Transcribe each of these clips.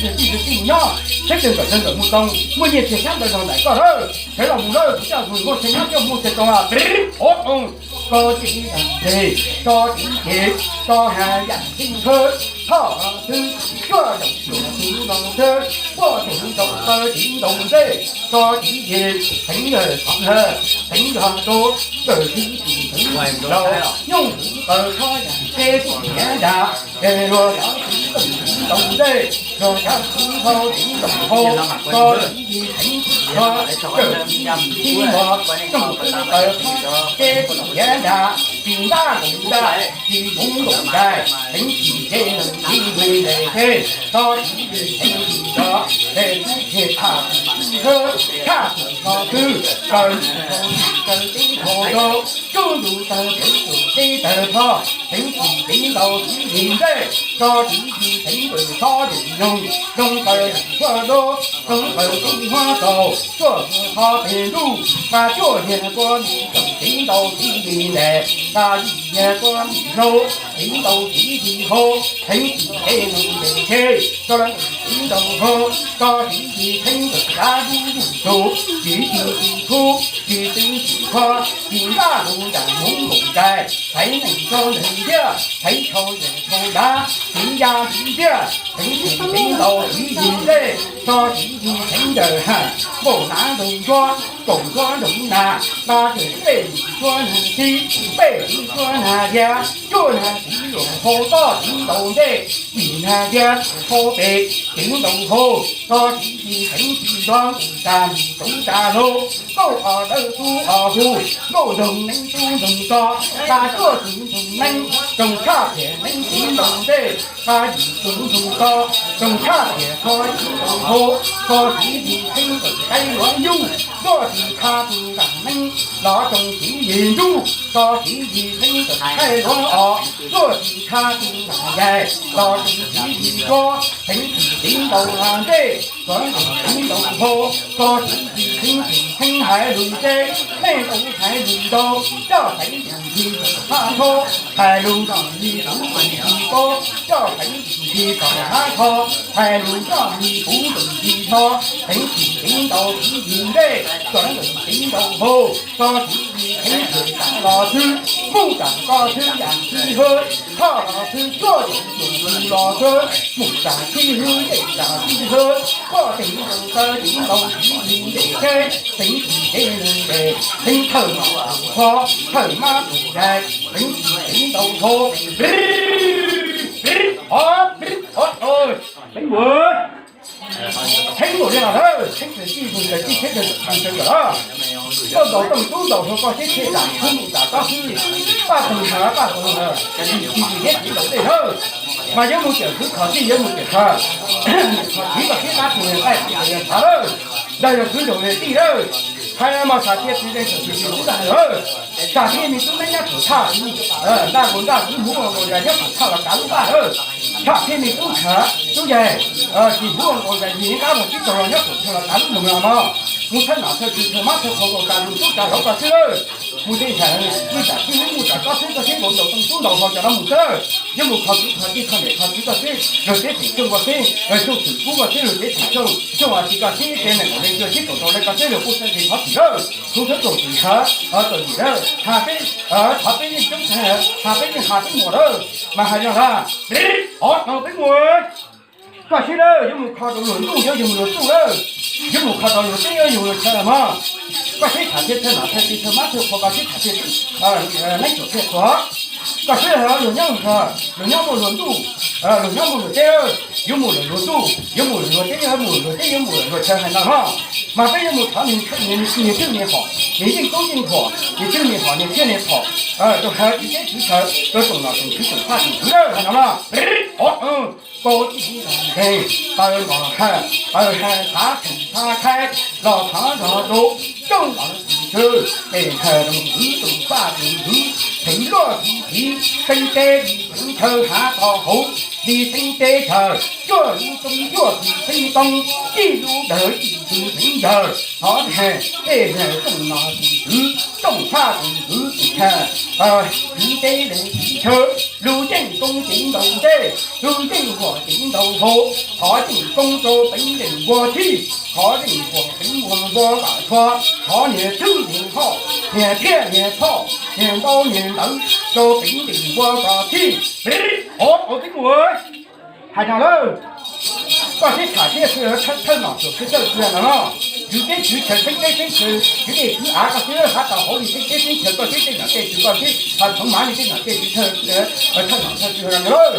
Tij tij nyob, seb tug kawm tawg nkawm mus tau, muaj nyiaj txiag xyab ntawv zog nraim koj lawm, sawv los mus lawm, kuv coj mus muaj txiag nyob coj muaj txiag tau. Ov, koj tij tij tag nrho, koj tij tij, koj hais yam tij khawb, thoj los twg, cuaj zaum cuam tus ntaus thawb, cuaj tus ntaus taw tiv ntaus ntej, koj tij tij, teev yawg thov lawg, teev yog rau, kawg tij tij teev yawg rau, nyooj taw thoj yam teb kuj nyiav nrad, es luag cov tij tij ntaus ntej, luag cov tij hau tij ntaus hau, koj tij tij teev tij hau, kawg tij tij tib mos, nyooj teb taw thoj teb kuj nyiav nrad, tsis ntab ntaus nrad, tsis muv ntaus nrad, teev tij teb neeg tij neeg ntes teb, koj tij tij teev tij rov, es tub txeg thaj tij khawb, thaj tij hlo twg, kaw tij hau tij kaw teb hau rau, tsuj ntu taw teev tsuj teb taw thoj, teev tij teev ntaus tij tij ntej, koj tij tij teev taw thoj tij nyoog, zoo taw huab rau, zoo taw tij huab rau, cuaj thoj peg ntuj, nqa cuaj yag kua tij tseem teev ntaus tij tij ntes, nqa yim yag kua tij hlau, teev ntaus tij tij hau, teev tij teb neeg ntes teb, koj tij tij ntaus hau, koj tij tij teev taw kav dub dub tus, tij tij tij khub, tij tij tij khua, tij ntaj tus nram hmoov nkaum ntais, xaiv neeg tso ntawm ntiaj, xaiv tshau yam tshau dav, txiv ya txiv ntiaj, teev tij teev ntaus tij tij ntej, tso tij tij teev ntawm ha, npaum nav ntoog ntsuab, kaum ntsuab ntoog nas, nqa tij pej ntsuab nag tib, pej ntsuab nag tiab, cuaj nag txiv luam hau toj tij ntaus ntej, yim nag tiab hau pem tij ntaus hau, tso tij tij teev tij nrov nqus tas ntug tauv tas hlau, nkauj os dawb tub os hu, nkauj ntoog neeb tub ntoog tso, nqa cuaj tug ntoog neeb, tsoos tshaj tiam neeb tij ntaus ntej, nqa yim tug ntoog tso, tsoos tshaj tiam tso tij ntaus hau, tso tij tij teev tawm qaib luav nyuj, tso tij tshaj tug nram neeb, los tsoos tij yig ntuj, tso tij tij teev tawm qaib luav os, tso tij tshaj tug nram yaig, los tsoos tij yig tso, teev tij teev ntaus ntej, tso tij teev ntaus hau, tso tij tij teev tij teev hais lus teb, neej ua hais lus ntau, coj teev tij tij txom hab tho, hais lus txom tij tub txom tij paub, coj teev tij tij txom hab tho, hais lus txom tij puv txom tij tho, teev tij teev ntaus tij tij ntej, tso teev tij teev ntaus hau, tso tij tij teev tij tas los xwb, muj tas koj xwb yam tij hawb, thoj los xwb cuaj yam cuam tus los xwb, mus tas tij hwb yej tas tij hawb, koj teev ntaus taw tij ntaus tij tij ntes teb, teev tij teb neeg ntes, teev thawj mab tus kho, thawj mab tus yaig, teev tij teev ntaus hau. Ov, ov, ov, peb nkaus, peb nkaus li los lawm, peb tij tij mus tawm tij, peb tij tij tawm los. Koj ntaus tooj tub ntaus hlau koj seb tshem tas khub mus tas koj xwb, paj toog ntawd paj toog ntawd, tij tij tij thiab tij ntaus tej lawm. Mas yuav mus cawm khwv kho tij yuav mus cawm kho, kho tij koj seb qab tij nqaij tij nqaij thav lawm, ntag yog khwv nraug tij lawm. Hais mas sam thiaj txiv ze txawm tsis tsis tub dag lawm. Sam thiaj me tub neeb nyob thaum thaj, ntaj nkaus ntaj tub hmuv nkaus yas nyob thaum thaj los kav lub vaj lawm. Sam thiaj me tub khav tub yaig, tsis hmuv nkaus yas yig nqab los tib tog los nyob thaum thaj los kav lub moos los mog. Mus thawj nam thawj tsis thawj mab thawj qhua nkaus tas lus tub tas lov koj xwb lawm. Mus tej ntawd mus tam tij neb mus tam koj xwb koj seb nkaus ntaus tooj tub ntaus hlau cov no mus xwb. Yuav mus kho txwv kho tij kho niam kho txiv koj seb luag teb tseem xyooj koj seb luag xyooj txwm kub koj seb luag teb tseem xyooj xyooj as tsis koj seb tej neeg qaum le cuag seb kaum rau le koj seb luag kuj xeeb tsis qhov txim lawm. Kuv thov kaum txim thov, txawm yim lawm has peb, thov peb yeej coob tag, has peb yeej has peb muam lawm mas hais no las. Ov no peb muam, koj seb lawm yuav mus kho rau luag ntuj yuav yug luag txuj lawm, yuav mus kho rau luag teb yuav yug luag chaw los mog. Koj seb tham thiaj thawj nam thawj tij thawj mab thawj qhua koj seb tham thiaj neeb tsuam thiaj qhua. Koj seb luag nyob luag nyob muaj luag ntuj, luag nyob muaj luag teb, yuav mus lawm luag ntuj yuav mus lawm luag teb yuav mus lawm luag teb yuav mus lawm luag chaw hais no mog. Mas peb yuav mus thov niag twg niag hom, niag yeej tub yeej hom, niag twg niag hom niag thiaj niag phom, rau hawv txiv teb txiv chaw rau tsoom nom tsoom tswv tsoom txhaj tsoom tswv lawm hais no mog. Ov, koj tij tij nkeeg taw nqos hawj, taw hawj xav theem xav khaib los thov zog rau coob los tsis tsw, es hawj rau tus txaj tus ntxwv, theem luaj tus txiv, xeeb teb li xeeb chaw hav tod hauv, li xeeb teb chaw, cuaj lub roob cuaj tus xeeb toob, ib lub dawg ib tug xeeb yawg, thov theem tej hawj tsoom nom tsoom tswv, Tooj faj tus kwv tus tha, kwv teb leej teb chaw, lug yeej koob ceev ntaus ntej, lug yeej huam ceev ntaus hauv, thov yeej koob rau peev leej npua thij, thov yeej huam ceev ntaus npua kom txhua, thov niag thwj niag hoj, niag thiaj niag phoj, niag ntau niag ntawv rau peev leej npua kom thij. Ov, ov, tib mus hais no lawm. Koj sib tham thiab xwb, thawj nom txuam xwb txawj xwb no los, kwv teb kwv chaw, xeeb teb xeeb chaw, kwv dej kwv av, koj sib hav tau hauv li xeeb teb xeeb chaw, koj sib tej nom tej tswv, koj sib txhoov mav li tej nom tej tswv, thawj nom thawj tswv no lawm.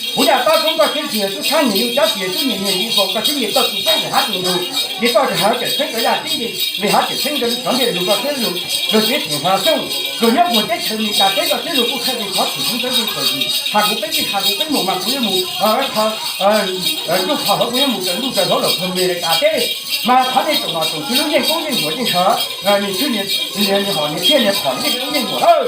Kuv yaj tab koob koj sib tiag tub thab niag yug cab tiag tub niag niag yug nkaus koj sib nyiam koj tus xeeb li hav tus ntug, li koj tsis hav cawm xeeb koj yaj tib li, li hav cawm xeeb rau li xyov ntiag lug koj sib lug, luag tsev tseem hlo xyooj, luag nyob puag teb chaws Meskas teb koj sib lug kuj txhawj li qhov txwm xeeb txawv li txawm li, has kuv peb tij has kuv peb mus mas kuv yuav mus, kho, ntuj kho hauv kuv yuav mus raws ntuj raws hauv lawm puag Meskas teb. Mas thov nej tsoom nom tsoom tswv lub yeej koob yeej huam yeej hav, niag thwj niag hom niag thiaj niag phom yeej koob yeej huam lawm.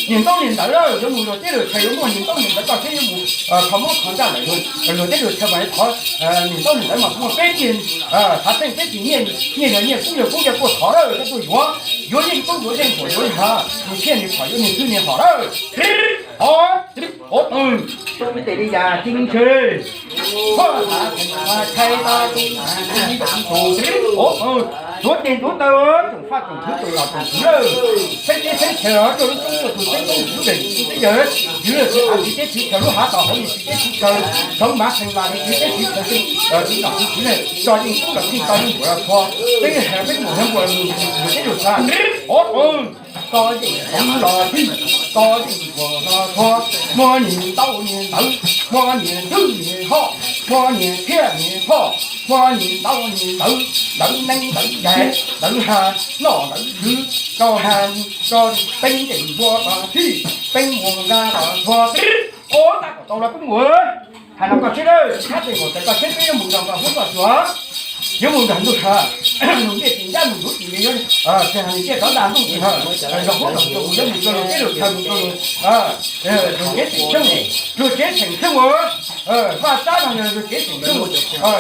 Niag ntaub niag ntawv lawm yuav mus luag teb luag chaw yuav muaj niag ntaub niag ntawv koj sib yuav mus kho mob kho ntaj lawm, luag teb luag chaw mas yuav thov niag ntaub niag ntawv mas muaj peb tig, thav theej peb tig nyiaj, nyiaj yog nyiaj kub yog kub yog kuj thov lawm koj tuaj yuav, yuav yeej koob yuav yeej huam yuav li hav, niag thiaj niag phom yuav niag thwj niag hom lawm. Ov, ov, ov, tes li yas ceeb ntshe, huab hav theem hav chaib tab tub tus, ov, tuav tes tuav taw, tsoom faj tsoom thwv tsoom nom tsoom tswv lawm, xeeb teb xeeb chaw tuaj lub toob tuaj tus xeeb toob lub dej tus teb yawg, yus lawm tsis tas tsis teb tsis chaw lub hav tau hauv li tsis teb tsis chaw, txhoov mav theej las li tsis teb tsis chaw, tsis nom tsis tswv lawm tso yeej koob los txij tso yeej huam los txhua, peb yeej has peb mus hov npua mus teb lug txha, ov, ov, koj yeej koob los txij, koj yeej huam los txhua, muaj niag ntaub niag ntawv, muaj niag thwj niag hoj, muaj niag thiaj niag phoj, muaj niag ntaub niag ntawv, ntawv neeb ntawv yaig, ntawv has noj ntawv khwv, rau has rau peeb ntees npua kom thij, peeb muag nra kom txhua. Ov, tag kom tau los peb mus. Hais los koj seb lawm, hab tes nkaum tawm koj seb peb yuav mus nrog koj huab koj tsuag, yuav mus nrog ntuj has, ntiaj txiv ncab mus yuav tsis li, tsis has tiaj rov dag ntuj tsis has, nrog huab nrog tsuag mus yuav mus rau luag teb luag chaw mus rau luag, luag tsev tseem xyooj, luag tsev tseem xyooj ua, Vaj Tsab no yog luag tsev tseem xyooj,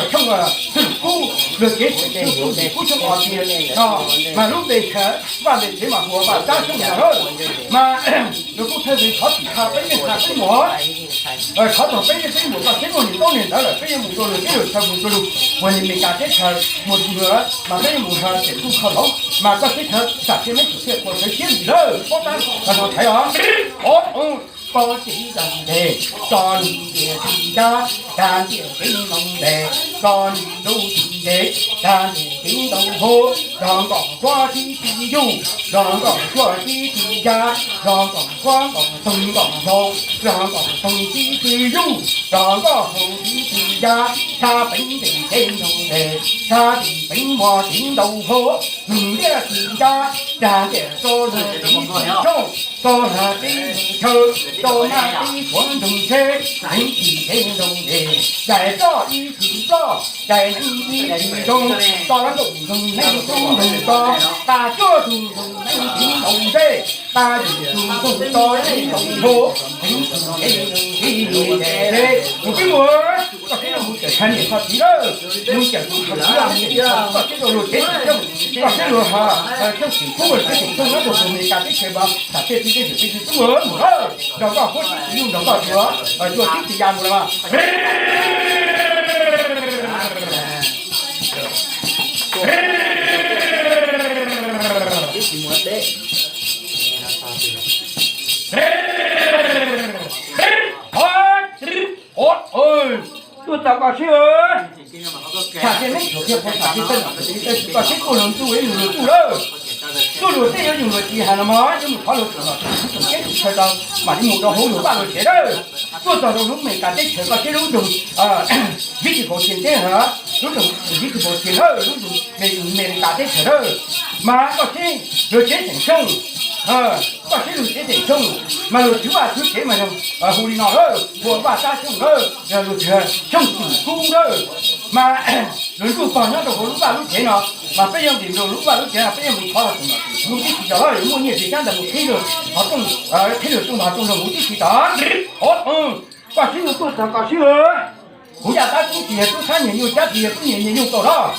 xyooj Thwj Kub, luag tsev tseem xyooj Thwj Kub xyooj Os Tias no, mas lub npe chaw Vaj npe tsev mas hu ua Vaj Tsab xyooj no lawm. Mas luag kuj thawj zaug thov tim tha peb yeej tha peb mus, thov txog peb yeej peb mus, koj seb muaj niag ntaub niag ntawv lawm peb yeej mus rau luag teb luag chaw mus rau luag puag li Meskas teb chaws mus rau luag, mas peb yeej mus ha tseem ntuj kho hauv, mas koj seb chaw tam sim no tseem thiaj khuam sawv siab ntsis lawm, pob tab koj no thaiv os. Ov, koj txiv zam ntes, tso nws ntiag txiv ncab, tag ntiag kev ntaus ntes, tso nws ntuj txiv ntes, tag ntiag kev ntaus hauv, zog nkaus kuab tib txiv yug, zog nkaus kuab tib txiv ncab, zog nkaus kuab nkaus toog nkaus hau, zog nkaus toog tib txiv yug, zog nkaus hau tib txiv ncab, tshab peev ntes kev ntaus ntes, tshab tim peev muag kev ntaus hauv, nws ntiag txiv ncab, tag ntiag rau lawm tib txiv rooj, rau lawm tib chaw, rau nab tib quav nroog tsheb, neev tsis kev ntaus ntes, cais roj ib txwm ploj, cais neev ib txwm zoo, tso nkaus nroog neev tub nroog tso, tas cuaj tug nroog neev tsis ntaus ntsej, tas yim tug nroog tso ib ntaus npua, neev tsis kev ntaus ntes, mus peb mus, koj seb mus cawm tshaj niam tshaj txiv lawm, mus cawm tub tshaj txiv, koj seb rau luag tsev tseem xyooj, koj seb luag ha, xyooj tseem kub luag tsev tseem xyooj nyob rau puag Meskas teb chaws mas tam tej txiv teb tseem txiv tub mus lawm, nrog koj huab tib txiv yug nrog koj tsuag, cua tib txiv ya mus lawm mas. Tuaj txog koj sib, tshaj tej neeb tshuav kiag puag tam tej txawj nom txawj tswv koj sib tuaj luag ntuj ib nus luag tuj lawm. Tuaj luag teb yuav yug luag txiv hais los mas yuav mus thov luag txhua txhua txhua teb txhua chaw tau mam li mus rau hauv luag vaj luag tsev lawm. Tuaj txog rau lub Meskas teb chaws koj sib lub nroog Vib Tsis Paus Txias teb, lub nroog Vib Tsis Paus Txias lawm, lub nroog Meskas teb chaws lawm. Mas koj sib luag tsev tseem xyooj, koj sib luag tsev tseem xyooj, mas luag txwv vaj txwv tsev mas yog hu li no lawm, hu ua Vaj Tsab Xyooj lawm, yog luag txwv Xyooj Twm Kub lawm. Mas luag ntuj pog nyob rau hauv lub vaj lub tsev no, mas peb yuav nqis rau lub vaj lub tsev no peb yuav mus thov los tus nom tus tswv tib si tod lawm, yuav muaj nyiaj txiag cab ntawd mus qhib luag, qhov rooj, qhib luag rooj nrog rooj mus tib si tod. Ov, koj sib luag tuaj txog koj sib, kuv yaj tab tub tsis yog tub thab niag nyuj cab tsis yog tub niag niag nyuj tau los.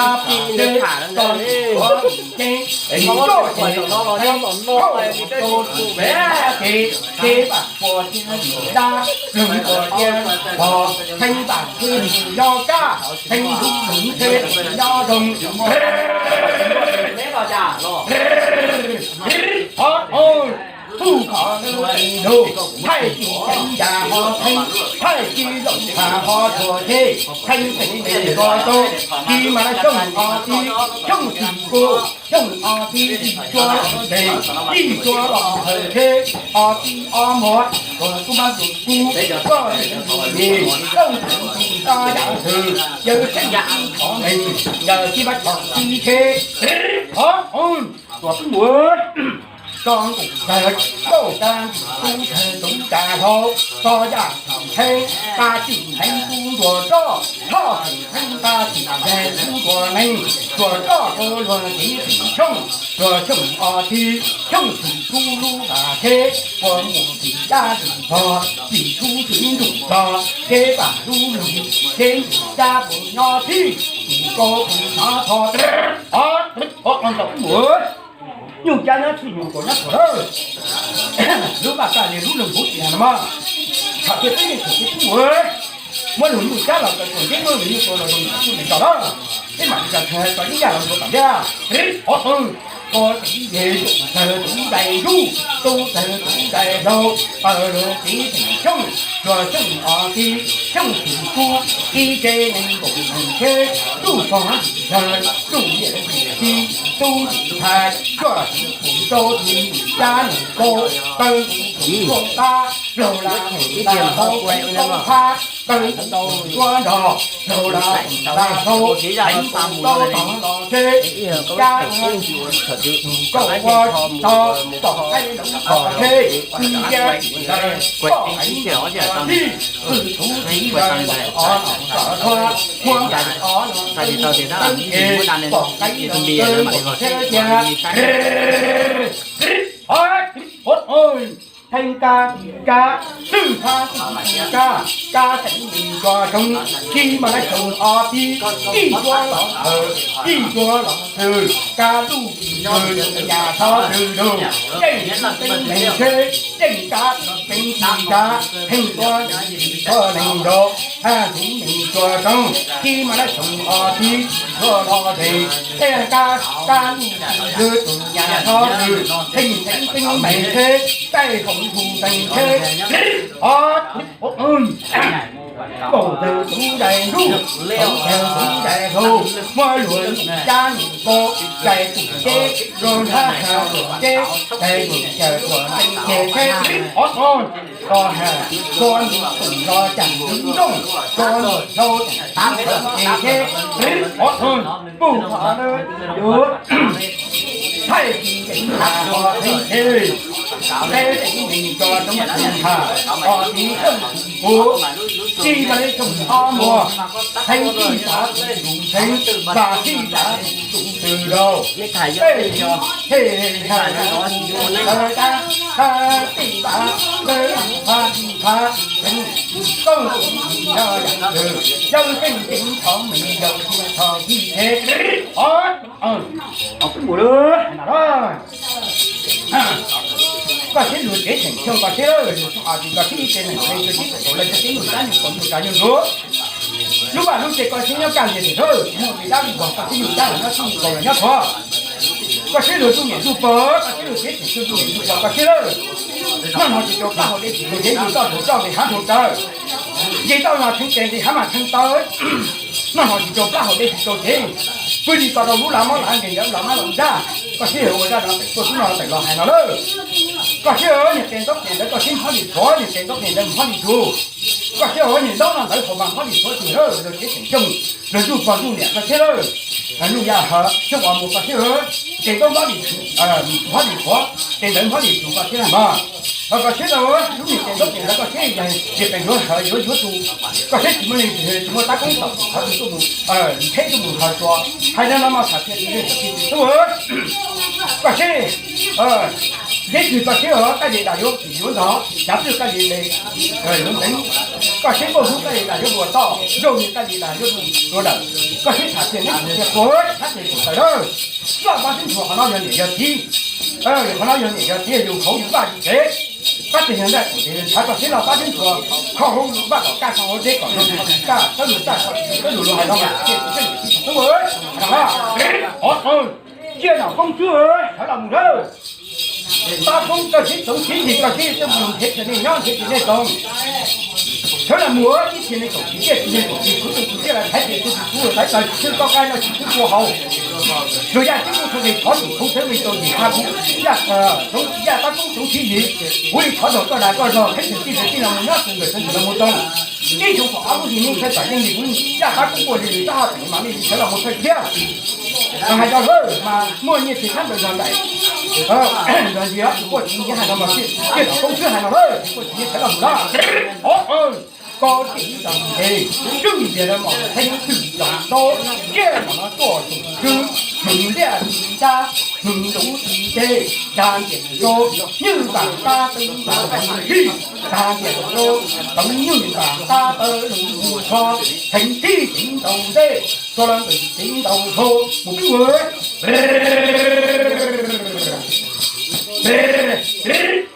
sab pis nws tham lawm ntag li. Ces coj ces thauj tau tus pem ces ces vam pua cia li dab, lwm pua cia li pog, theej vam cia li nyob kaj, theej lub lwm cia li nyob zoo. Thov, thov, txuj kho lub lug, thaij ci ceev yas ho theej, thaij ci looj tshas ho txhuam ces, theej teev tes ko rau, ci mas xyooj o tib, xyooj tsis kuj, xyooj o tib tsis tsuab los ntes, tsis tsuab los ntes ces, o tib ob muag, kuv kuj mab tus kub, koj tsis tus nis, looj tsis tab yam twg, yawg tseem yam qhov neeg, yawg tib mab choj tib ces, thov, tuam tub muam, tso nqus ntawg, kauj kab ntxim tub ntawg tub tas hlau, tso yam txim heev, tag txim heev kub ntuas roj, thoj txim heev tag txim ntag kub ntuas neeg, tsuas roj kub luag tib txim xyooj, tsuas xyooj o tib, xyooj txim kub lub npas tsheb, ua mus txim dab txim pog, txim kub txim ntuj txog, tsheb vam lub lug, tsheb ntuj cab puas nyob txhij, txim kub puas nyob tho, o, o, o ntau kub muam. Nyuj cab nyob txhij nyuj tuam nyob txhuam lawm. Lub npaj kaj li lub lug npuv tias no mas, thaum twg peb yeej txhua tus tub muam, muab lug nyuj cab los txaus txaus ntseeb, muab lug nyuj tua los zoo txuj neeg tso lawm. Peb mam li tso thawj kom ib yam los ntuav tom ntej. Ov, koj txiv yej, tub txawg tub dais ntuj, tub txawg tub dais hlau, paws luag txiv teem xyooj, luag xyooj ob txiv, xyooj txiv kub, txiv tsev neeg nkaum neeg tsheb, tub pog txiv yawg, tub yawm txiv txiv, tub txiv ntxhais, tub txiv pum rau txiv cab neeg kaub, paws txiv pum rau qab, laug laj txiv tau hau txiv kaub phab, paws txiv tau nruab nrog, laug laj txiv tau hau, heev txiv tau tog los tsheb, cab txiv kaub ua txiv tog, tom qaib loo tom tsheb, ntsia txiv ntxawg, poj heev txiv tij, txwj txhuv txiv ntxawg, pom ov los tom tshuab, muab ntawm ov los teeb, teeb es pom qaib loo tsheb cia. Heev kab kab, twj phab twj kab, kab teev neeg tso tsoo, tsis mas lawv xyoo ob txiv, tij cuab los thawm, tij cuab los thawm, kab luj tsis thawm, nyas txhob thawm lug, yeej teeb neeg tsheb, yeej kab teev tsis kab, heev kab tsis txhob neeg nroo, haj teev neeg tso tsoo, tsis mas lawv xyoo ob txiv, tsis cuab los thawm, tej kab kab luj tsis thawm, tus nyas txhob thawm, heev teev teeb neeg tsheb, taij foom hu teev tsheb. Ob, kaum txawg tub dais ntuj, kaum txawg tub dais hlau, muab luag cab neeg kaub, cais tus teb, zoo nrhab tshaj tus teb, cais tus cawm tus ntees ces tsheb. Ob, koj has, koj tus los cam tus nrooj, koj tus hlau cam tus ntees ces tsheb. Ob, pum qhov yuav thaij tsis ntev tas qhov txheeb tsheb, teb tsev neeg tso tsoo tsis tham, qhov txiv xyooj tsis kuv, tsis mas li xyoo ob muag, txheeb tij tav tus txheeb, vam tij tav tus tw rau, tej tsheb ha, tawg kab, ha tij tav, lawv ha tij tav, koob tus tsis yog yam twg, yawg keej ceev thov me yawg tsis thov txheeb tsheb. Ob, koj siab luag tsev cheem xyoo koj siab lawm, koj siab ib tse neeg tsev tsev tsev tsev lawv tsev tsev nyuj sab nyuj kaus nyuj tsav nyuj ntsuav. Lub vaj lub tsev koj siab nyob kaj ntxiag tim lawm, tsis muaj vij dab vij vog, koj siab nyuj sab los nyob siab nyuj kaus los nyob thuav. Koj siab luag txuj niam txuj pog, koj siab luag tsev cheem xyoo txuj niam txuj pog koj siab lawm. Noj hno tsis tau plab hauv dej tsis tau dev, yus txoj hauv txoj nqis hav nrau taw, nce toj mas theej tes nqis hav mas theej taw. Noj hno tsis tau plab hauv dej tsis tau dev, pw tsis tau rau lub lav mob lav nkeeg ntawd lav mab lav ntsaj. Koj siab luag ua zaj no tawm tuaj xub no tawm los hais no lawm. Koj siab niag tes ntaub tes ntawd koj siab nphob li thuav, niag tes ntaub tes ntawd nphob li tug. Koj siab niag ntaub no ntawd haus mas nphob li thuav tug lawm, luag tsev cheem xyoo, luag txuj pog txuj niam koj siab lawm. Nuj ya hawv xyoo uas mus koj siab, tes ntaub nphob li, nphob li thuav, tes ntawd nphob li tug koj siab mas. Koj siab tau lub niag tes ntaub tes ntawd koj siab yog ces pem yuav hawv yuav yuav tus, koj siab tsis muaj leej twg tsis muaj tab koob tom thov tus tuaj mus, theb tuaj mus hawv tua. Hais no no mas tham tias tus yeej txawm tsis tub. Koj siab, deb twg koj siab os, kab li das yuav kis yuav ntog, cav pwj kab li le yuav nteev, koj siab npauj hlub kab li das yuav dua toj, zaug li kab li das yuav dua dawm. Koj siab tham tias neb kuv tias kuv thab tias kuv tawm lawm. Loj pab sib nthuav qhov no yog niam yog txiv, qhov no yog niam yog txiv yus hauv yus vaj yus tsev. Pab tsis yog ntaj kuv tsev ntshav koj siab loj pab sib nthuav, kho hauv vaj kom kaj kho hauv deb kom kaj, txawb lus kaj txawb lus lus hais no mas cia tus yeej tsis tub. Ov, cia nom koob tswb sawv los mus lawm. Tab koob koj siab txoov siab ntsig koj siab tuaj mus nrhiav tsis nej nyob nrhiav tsis nej txoov. Sawv los mus ib txhia neeg kaum tsis tiaj tsis neeg kaum tsis kuv tus tus tiaj los thaiv tias tus tus kuv taiv taws tsis tshwj koj qai no tsis tshwj kua hauv. Luag yaj tib kuj txhua li thov tus koob txhawb li tau yim ha kuv yaj, yaj tab koob txoov siab ntsig. Kuv li thov tau koj dag koj zog qheb tseem tij tseem tij los mus nyob tseem ntawm tseem ntawm los mus tau. Ib xyoo thaum ob lub hlis nyoog txhawj tom yeej li kuv yaj tab koob ua li li tab haj teem mam li li sawv los mus txhawj thiab. Mas hais rau lawm mas muaj nyiaj txiag thab ntawd zog nraim, zog ntsia kuj tsis nyiam hais no mas cia nom koob tswb hais no lawm, kuj tsis nyiam sawv los mus lawm. Ov, koj tij ib tog ntes, tswj ntiag lawv mom theeb twm tog ntaub, tsiaj mom no tuaj tus tswb, hwv liaj tsis ntab, hwv lub tsis teb, tag ntiam rau, nywj npas qab teeb npas hwv lij, tag ntiam rau, teev nywj npas qab tawb lug mus tsho, theev tib teev ntaus ntej, tso lawv ntawm teev ntaus dhau mus pib ua.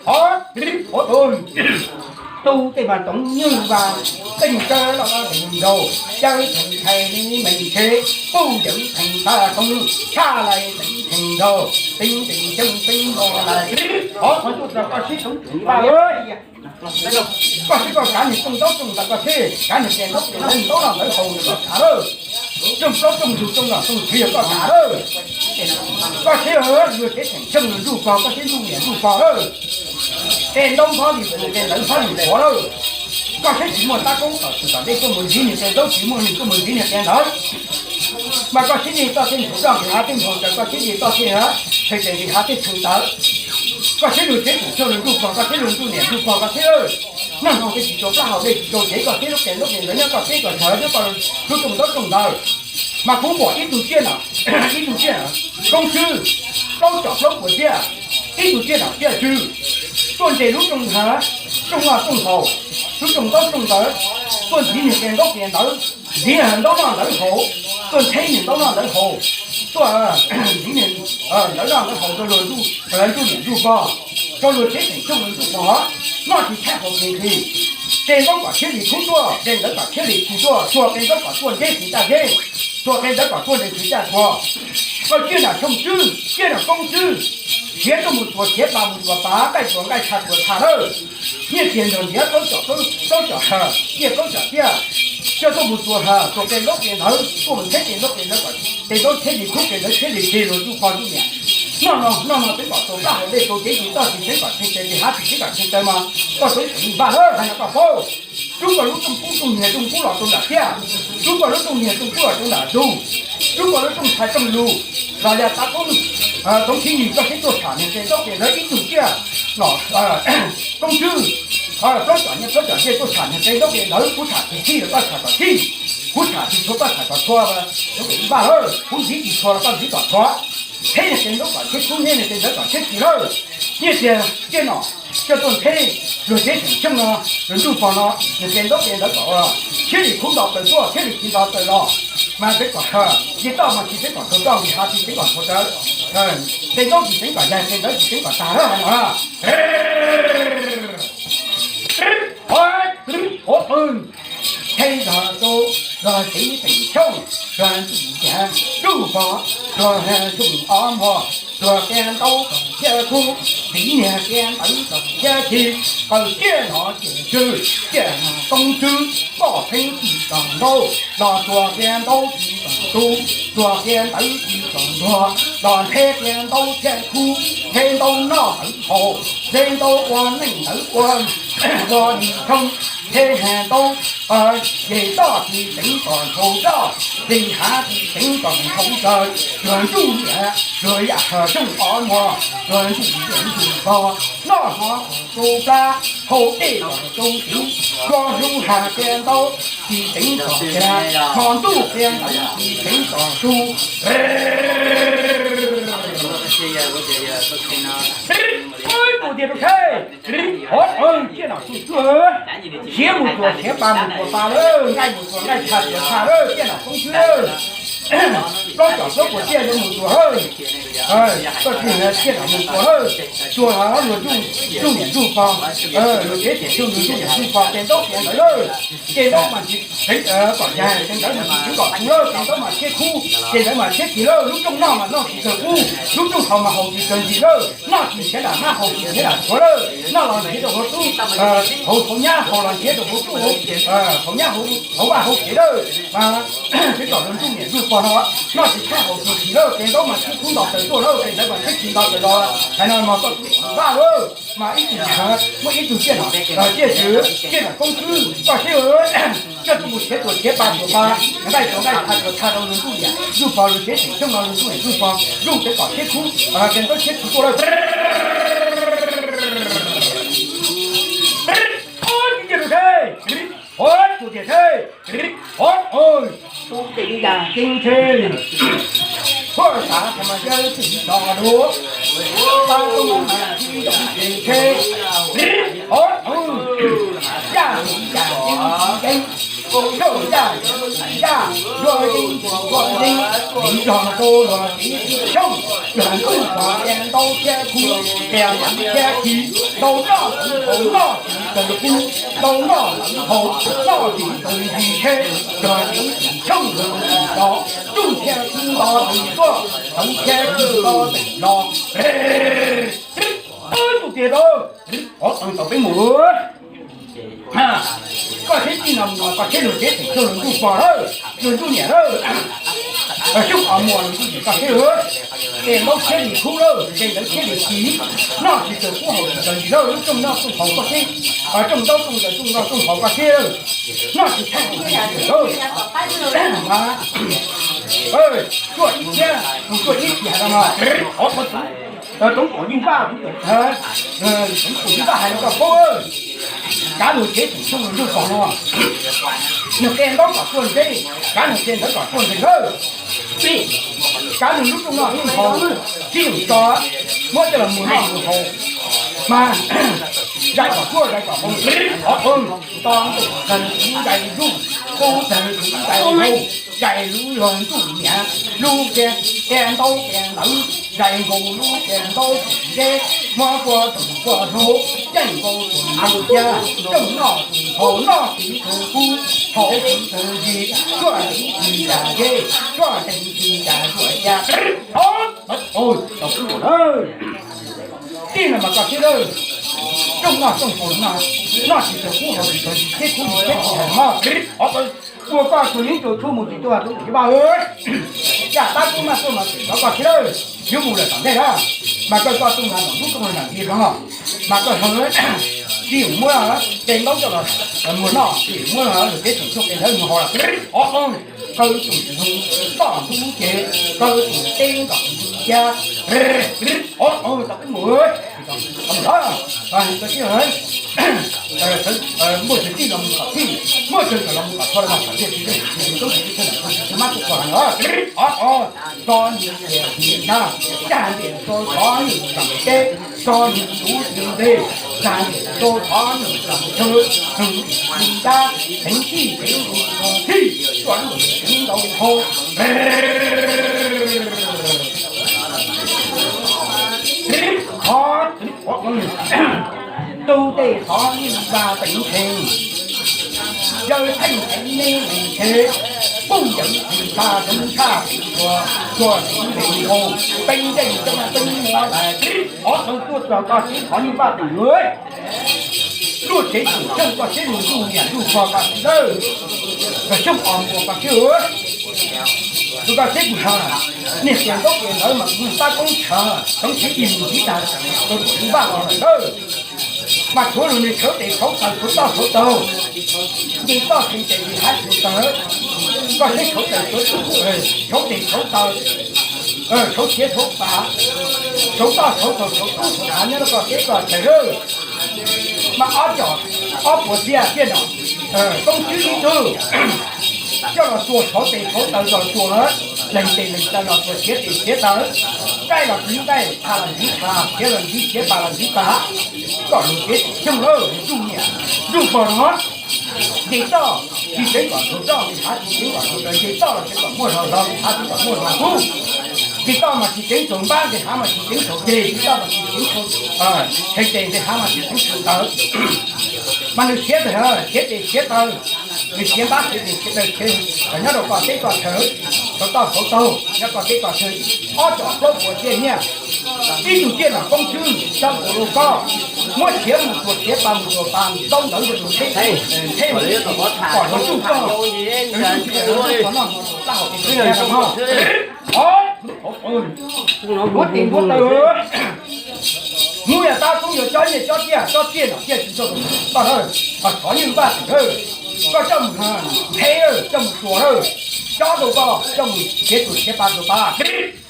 Ov, ov, Tub tej mas toov nyuj vas, teej tsawb loj loj teem nkaus, cawb theem thais li meem tsheb, puj yawv theem tag toob, tshaj lais teem theem nkaus, teeb teem xyoob teeb nkaus lais. Qhov qhov ntuj txog koj sib toov tseem vaj, koj sib koj kav niag rooj ntaub rooj ntawv, koj sib kav niag tes ntaub tes ntawv, ntaub noj ntawv haus nws kom kav lawm. Rooj plaub rooj ntug rooj noj rooj tshiv yog koj kav lawm. Koj sib luag tsev teem xyooj luag ntsuj pog, koj sib ntsuj niam ntsuj pog lawm. Tej ntaub nphob li tus, tej ntawv nphob li qhuav lawm. Koj sib tsis muaj tab koob tom txim tom ntej tuaj mus ntxiv niag tes ntaub, tsis muaj neeg tuaj mus ntxiv niag tes ntawv. Mas koj sib li toj tej ntshav roj nqis hav, tej ntshav tsaws, koj sib li toj tej hav, tshee tes nqis hav tej tshee tawv. Koj sib luag tsev teem xyooj luag ntsuj pog, koj sib luag ntsuj niam ntsuj pog, koj sib lawm. Noj noj tej tsis tau plab haus dej tsis tau tsev, koj sib lub tes ntaub tes ntawv nyob, koj sib kom sawv nyob koj lub rooj ntaub rooj ntawv. Mas kuv pom ib tug tsiaj no, ib tug tsiaj no, koob tswb, plaub cov plaub puas tsiaj, ib tug tsiaj no tsiaj tswb, tuaj nres lub rooj hav, rooj noj rooj haus, lub rooj ntaub rooj ntawv, tuaj ntxiv niag tes ntaub tes ntawv, ntxiv ntaub noj ntawv haus, tuaj ntxheb niag ntaub noj ntawv haus, tuaj ntxiv niag ntawv noj ntawv haus rau luag ntsuj, ntsuj niam ntsuj pog, rau luag tsev teem xyooj luag ntsuj pog, noj tsis tshab haus tsis nqhis. Tes ntaub kom thiaj li khub tuaj, tes ntawv kom thiaj li tsis tuaj, txhua tes ntaub kom tuaj ntxheb tsis caj zeb, txhua tes ntawv kom tuaj nres tsis caj txhua. Koj tsiaj nam xyoo tswb, tsiaj nam koob tswb, siav tuaj mus txuas siav, pas mus txuas pas, nqaij txuas nqaij, tshaj txuas tshaj lawm. Nyiaj txiag nrog ntiav plaub cov, plaub cov, nyiaj plaub cov tiaj, tsiaj tuaj mus txuas, txuas tes ntaub tes ntawv, tuaj mus ntxheb tes ntaub tes ntawv, tes ntaub thiaj li khub, tes ntawv thiaj li tsis luag ntsuj pog ntsuj niam. Noj no, noj no twb kom tau plab haus dej tau tsev tsis txawj, tsis tseev kom tshee tes, tsis hav tsis tseev kom tshee taw mas koj tub tseem vaj lawm hais no koj paub. Rub koj lub rooj kub rooj niag rooj kub los rau nram tiaj, rub koj lub rooj niag rooj kub los rau nram ntug, rub koj lub rooj txhais rooj lus los yog tav koob, toov thib yim koj sib tuaj tsham niag tes ntaub tes ntawv ib tug tiaj los koob tswb, plaub cov nyiaj plaub cov tiaj tuaj tsham niag tes ntaub tes ntawv, kuv tsham tsis txhij los koj tsham kom txhij, kuv tsham tsis txhua koj tsham kom txhua, tub tseem vaj lawm, kuv ntxiv tsis txhua los koj ntxiv kom txhua. Ntxheb niag tes ntaub kom txheb khub, ntxheb niag tes ntawv kom txheb txhis lawm. Nyiaj txiag tiaj nom coj tuaj ntxheb luag tsev teem xyooj no, luag ntsuj pog no, niag tes ntaub tes ntawv kom thiaj li khub nto taws tuaj, thiaj li tsis nto taws los. Mas tseev kom, ces toj mas tsis tseev kom txhua toj, nqis hav tsis tseev kom txhua tawv, tes ntaub tsis tseev kom yaig, tes ntawv tsis tseev kom tag lawm hais no. Qhov qw, qhov qw, tsheb zog rau luag tsev teem xyooj, luag ntsuj niam ntsuj pog, luag xyoo ob muag, luag tes ntaub kom thiaj khub, ntxiv niag tes ntawv kom thiaj txhij, qaws tiaj no tsiaj tswb, tiaj no koob tswb, poj pheeb tsis kom ntaub, los txuas tes ntaub tsis kom tu, txuas tes ntawv tsis kom ntuag, los ntxheb tes ntaub thiaj khub, ntxheb ntaub noj ntawv haus, ntxheb ntaub ua neej ntawv ua, ua li thoob, ntxheb ntaub, ces toj tsis tseev kom ntshau toj, nqis hav tsis tseev kom ntshau tsaws, luag ntsuj niam, luag yam xyoo ob muag, luag ntsuj niam ntsuj pog, noj hmo kom tu plab, haus dej kom tu tsev, koj hlub has tes ntaub, tsis tseev kom tag, hmo ntuj tes ntawv tsis tseev kom tu. Tus tiag rau seb, qhov tsiaj nom xyoo tswb, siav mus txuas siav, pas mus txuas pas lawm, nqaij mus txuas nqaij, tshaj txuas tshaj lawm, tsiaj nom koob tswb lawm. Plaub cov plaub puas tiaj yuav mus txuas lawm. Koj tsiaj nom mus txuas lawm, tsuas los luag ntsuj niam ntsuj pog, luag tsev teem xyooj luag ntsuj niam ntsuj pog, tes ntaub tes ntawv lawm. Tes ntaub mas tsis tseev kom yaig, tes ntawv mas tsis tseev kom tu lawm, tes ntaub mas thiaj khub, tes ntawv mas thiaj txhij lawm, lub rooj noj mas noj tsis kawg qub, lub rooj haus mas haus tsis kawg ntxim lawm, noj tsis nrhiav lam hnab, haus tsis nrhiav lam tshuav lawm, noj los nrhiav rau hauv tub, hauv hauv nyab, haus los nrhiav rau hauv tub, hauv nyab, hauv vaj hauv tsev lawm. Tseev kom luag ntsuj niam ntsuj pog no, noj tsis tshab haus tsis txhis lawm, tes ntaub mas thiaj khub nto taws tuaj lawm, tes ntawv mas thiaj txhij nto taws los. Hais no mas koj vaj lawm, mas ib tug, muaj ib tug tsiaj nom, tsiaj tswb, tsiaj nom koob tswb, koj seb, koj tuaj mus siav txuas siav, pas txuas pas, nqaij txuas nqaij, tshaj txuas tshaj rau luag ntsuj niam ntsuj pog, luag tsev teem xyooj no luag ntsuj niam ntsuj pog, zoo tseev kom thiaj khub, tes ntaub thiaj txhij tuaj lawm. Ua tus tiag seb, ua tus tiag seb, ua, tub tseem yaj ceeb tseg, huaj xav thaum mas yawg txwm tso dua, pab tub mas tib zoo tseem tseg, ua, yaj tseem yaj ceeb tsis ceeb, yaj yaj, luag ceeb tsis luag ceeb, tib zog rau luag tsev teem xyooj. Cog ntuj cog tias ntau thiab kuv, tias ntau thiab kuv, ntau noj tsis haus noj tsis tawg kub, ntau noj tsis haus noj tsis tawg ntsis tsheb, cog tsis tsis tshooj tsis tsis tso, tsuj thiab kuv nto tsis tuaj, tawv thiab kuv nto tsis los. Tus tias rau, qhov tau tau peb mus. Koj seb tij no mus no koj seb luag tsev tseem xyuag luag ntuj pog lawm, luag ntuj niam lawm, xyoob qhov muag luag ntuj niam koj seb lawm. Ces ntaub thiab li khub lawm, ces ntawd thiab li txiv, noj tsis tawg kub haus tsis tawg ntsis lawm, lub rooj noj rooj haus koj seb, rooj ntaub rooj ntawd rooj noj rooj haus koj seb lawm, noj tsis tawg kub haus tsis tawg lawm. Tuaj ib thiab mus tuaj ib thiab no, qhov tau tau Toob Kaum Yeej Vaj, Toob Kaum Yeej Vaj hais rau koj paub, kav luag tsev tseem xyuag luag ntuj pog no, nws qe ntaub kom tuaj ntse, kav nws qe ntawd kom tuaj ntse lawm. Kav nws lub rooj noj rooj haus, tsis yoom tso, muab coj los mus noj mus haus, mas zais kom tuaj zais kom poob, qhov poob, nto nqus tawg kuv zais zuj, qub tawg kuv zais nkaus, zais lub luag ntuj niam, lub qe, qe ntaub qe ntawv, zais nkaus lub qe ntaub tsis zeb, muab kua tus kua hlub, yeej nkaus tus nkaus cia, rooj noj tus haus noj tsis tawg kub, haus tsis tawg ntsis, suaj tsis tawg zej, suaj tsis tawg zuav cia. Tij no mas koj seb lawm, rooj noj rooj haus no, noj tsis tawg kub haus tsis tawg ntsis, tsheb kub ntsis tsheb tsis hais mog. Qhov ua koj tus yeeb tus txhuj mus tsis tu, tus yeeb vaj, zaj tab kub maj tuaj mas txawm rov koj seb lawm, yuav mus lawm tom ntej na, mas koj koj tuaj mas nram lub rooj nram ntsia zog, mas koj hloov, tsis yoom muab qe ntaub coj los mus noj, tsis yoom muab luag tsev tseem xyuag qe ntawd mus haus lawm. Qhov qoob, kaw tus ntug toj ntub ces, kaw tus teb ntom ntug cab. Qhov qoob tau kub mus, muaj tug tij los mus kom tij, muaj tug tij los mus kom txhua los mas kom tij, tsis mab tug kos los. Qhov qoob, tso nws tias tsis tshaj, tsa ntiam rau tov nws tseem teb, tso nws tus tsis nte, tsa ntiam rau tov nws tseem tshw, nws tsis dab, teev tij teev nqus txog txhij, tsuam nqus teev ntau hau. Qhov, qhov, tus tej thov nws vaj teev theej, yawg theej teev neb lees tshev, puj yawg tsis tshaj zoov tshaj tsis tshua, tshua tsis ntees nkaus, teeb nteej teeb teeb muab lais. Qhov tau tuaj txog koj seb thov nws vaj teev lawm. Luaj tsev tseem xyuag koj seb luag ntuj niam ntuj pog koj seb lawm, koj xyoob qhov muag koj seb lawm. Tus koj seb kuv hais, niag qias ntaub qias ntawv mas kuv tab koob tshav, koob tshav ib mus tiv tag rau tus vaj los lawm. Mas tshuav luag niag tshauv tes tshauv taw tshauv toj tshauv taug, nce toj tsheej tes nce hav tsheej taw, koj seb tshauv tes tshauv taw, tshauv siav tshauv pas, tshauv toj tshauv taug tshauv tub tshauv hav nyob rau koj teb koj chaw lawm. Mas ob co, ob puas txiaj tiaj no, koob tswb ib tug coj los txuas tshauv tes tshauv taw los txuas, leeg tes leeg taw los txuas siav tes siav taw, nqaij los ntxiv nqaij, phaj los ntxiv phaj, siav los ntxiv siav, pas los ntxiv pas, kom luag tsev tseem xyuag lawm, ntuj niam ntuj pog no. Nce toj tsis teev kom tsuag toj, nce hav tsis teev kom tsuag taw, nce toj los teev kom muaj zog zog, nce hav teev kom muaj zog kub. Nce toj mas tsis teev tsuag npab, nce hav mas tsis teev tsuag ceg, nce toj mas tsis teev tsuag tsheej tes, nce hav mas tsis teev tsuag taw. Mas nws siav tes, siav tes siav taw, nws siav npab siav tes siav taw, nyob rau koj teb koj chaw, tshauv toj tshauv taug nyob koj teb koj chaw, ob co plaub puas txiaj nyiaj. Ib tug txiaj nram koob tswb, xyab puas lub kob, muab siav mus txuas siav, pas mus txuas pas, ntaub ntawv rau tus theb, theb mus kom luag tsuj koj, tus tsuj koj noj mus tus plab hauv tus txiaj no. Muab tis ntuav taw, hnub yog tab tub yuav cob nyiaj cob txiaj, cob txiaj nram txiaj tsis txog tus toj lawm, thov nws vaj tseem lawm, koj coj mus ntheb lawm, coj mus txuas lawm, cob rau koj coj mus siav tus siav pas tus pas.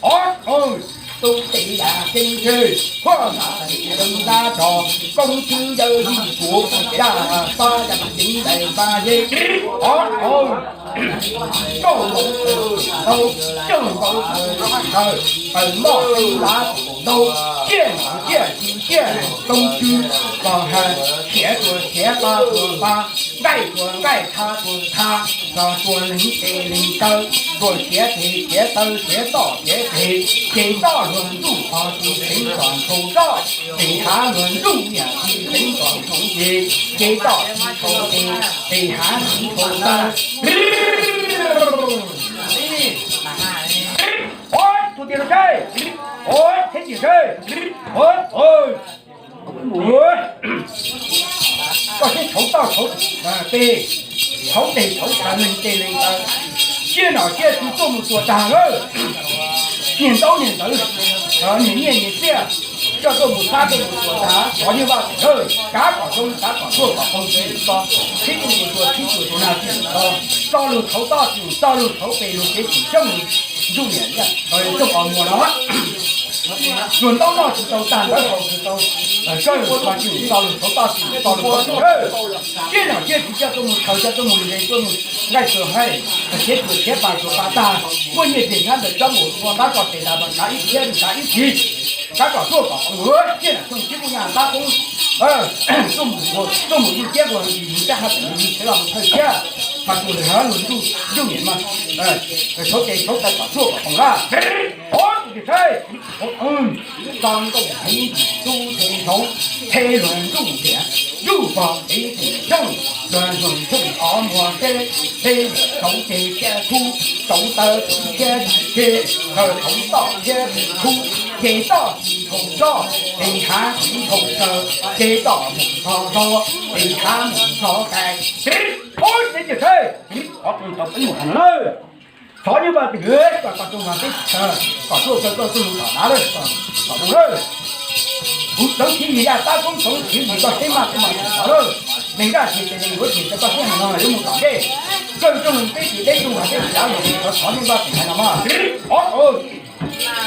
Ov, tus tes yam ceeb tseg, huaj mam tis rau ntab rog, koob tswb yawg yij kuv, yaj pab yaj ceev ntais npab yeb. Ov, kauj nkaus taw ntau, cawg nkaus taw tsis taw, taw noj teeb lab ntau, ciaj mas ciaj tsis ciaj, koob tswb kos ha, siav tsuas siav, pa tsuas pa, nqaij tsuas nqaij, tha tsuas tha, tso tsuas leeg tes leeg taw, Luag siav tes siav taw siav toj siav tes, ces toj luag ntsuj qhov tis teev tom nkaus toj, tes hav luag ntsuj niam tis teev tom nkaus ces, ces toj tis nkaus tes, tes hav tis nkaus taw. Ua, tus tim rau seb, ua, thiab tim seb, ua, ua, koj seb tshauv toj tshauv tes, tshauv tes tshauv taw leeg tes leeg taw, siab nom siab tswv tuaj mus txuas tag lawm. Niag ntaub niag ntawv, niag nyiaj niag txiaj, coj tuaj mus xab tuaj mus txuas tag, xyov yog vaj tseem lawm, kav kom zoo kav kom tuaj kom qau tsis to, txhib tuaj mus txuas txhib txuas txuas nag tsis to, txoj lug tshauv toj tsis txoj lug tshauv tes lug kev tsis xyoob ntsuj niam txooj qos muag no. Luag ntaub noj tsis tau tag ntawd haus tsis tau, sawb lug tsis txoj lug tshauv toj tsis txoj lug tshauv tes. Siab nom siab tswv coj tuaj mus khaws coj tuaj mus ntes tuaj mus nqaij tsuas haij, khiav tsuas khiav pas tsuas pas tag, muaj nyiaj txiag hnab ntawm tsob mus ua ntab tso tes tas mas kav ib txhiab kav ib txhis, kav kom tuaj kom qhov ua siab nom xyoo txhib kuj nyaj ntab koob tuaj mus yug tiab ua yug tab hab tus yug tshev los mus thawj thiab, mas tus lwm hab luag ntuj yug niam mas tshauv tes tshauv taw kom tuaj kom qoos lawm. Ov tus tis saib, tso nkauj heev tub thev nthoov, thev luag ntuj tias, ntuj pog kev tsis xyooj, luag ntuj xyooj ov muag teb, teb tshauv tes thiab khub, tshauv taw thiab teb, tshauv toj thiab khub, ces toj tsis thaum tso, ces hav tsis thaum taw, ces toj mus txog zog, ces hav mus txog kais. Ov tus tis saib, qhov tus tau peb mus tag no lawm. Xyov yog vaj tseem lawm, kom koj tuaj mas peb tsis tawg, kom tuaj kawg koj tuaj lug tom dav lawm, kom zoo lawm. Kuv txeev txiv yim yaj tab koob txeev txiv yim koj seb maj kuv mas tsis txov lawm. Neeg zaj tsis tes neeg yuav tsis tau koj seb hais no yuav mus tom ntej. Kawg rooj peb tsis deb rooj mas peb tsis dav los xyov nej vaj tseem hais no mas. Ov,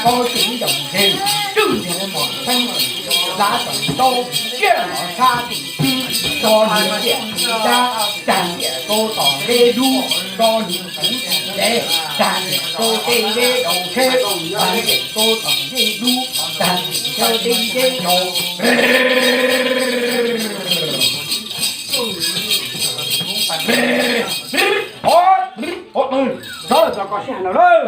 koj tsis yaum ntseg, twb ntseg mos xeeb, lav tawm ntaub, siab no sab tsis khwb, tso nws tiam tsis dab, tag tiam rau tom deb dub, tso nws kuv tsis ntev, tag tiam rau tej deb daus tsheb, tag tiam rau tom deb dub, tag tiam rau tej deb daus. Ov, ov, txhob los txog koj sib hais no lawm.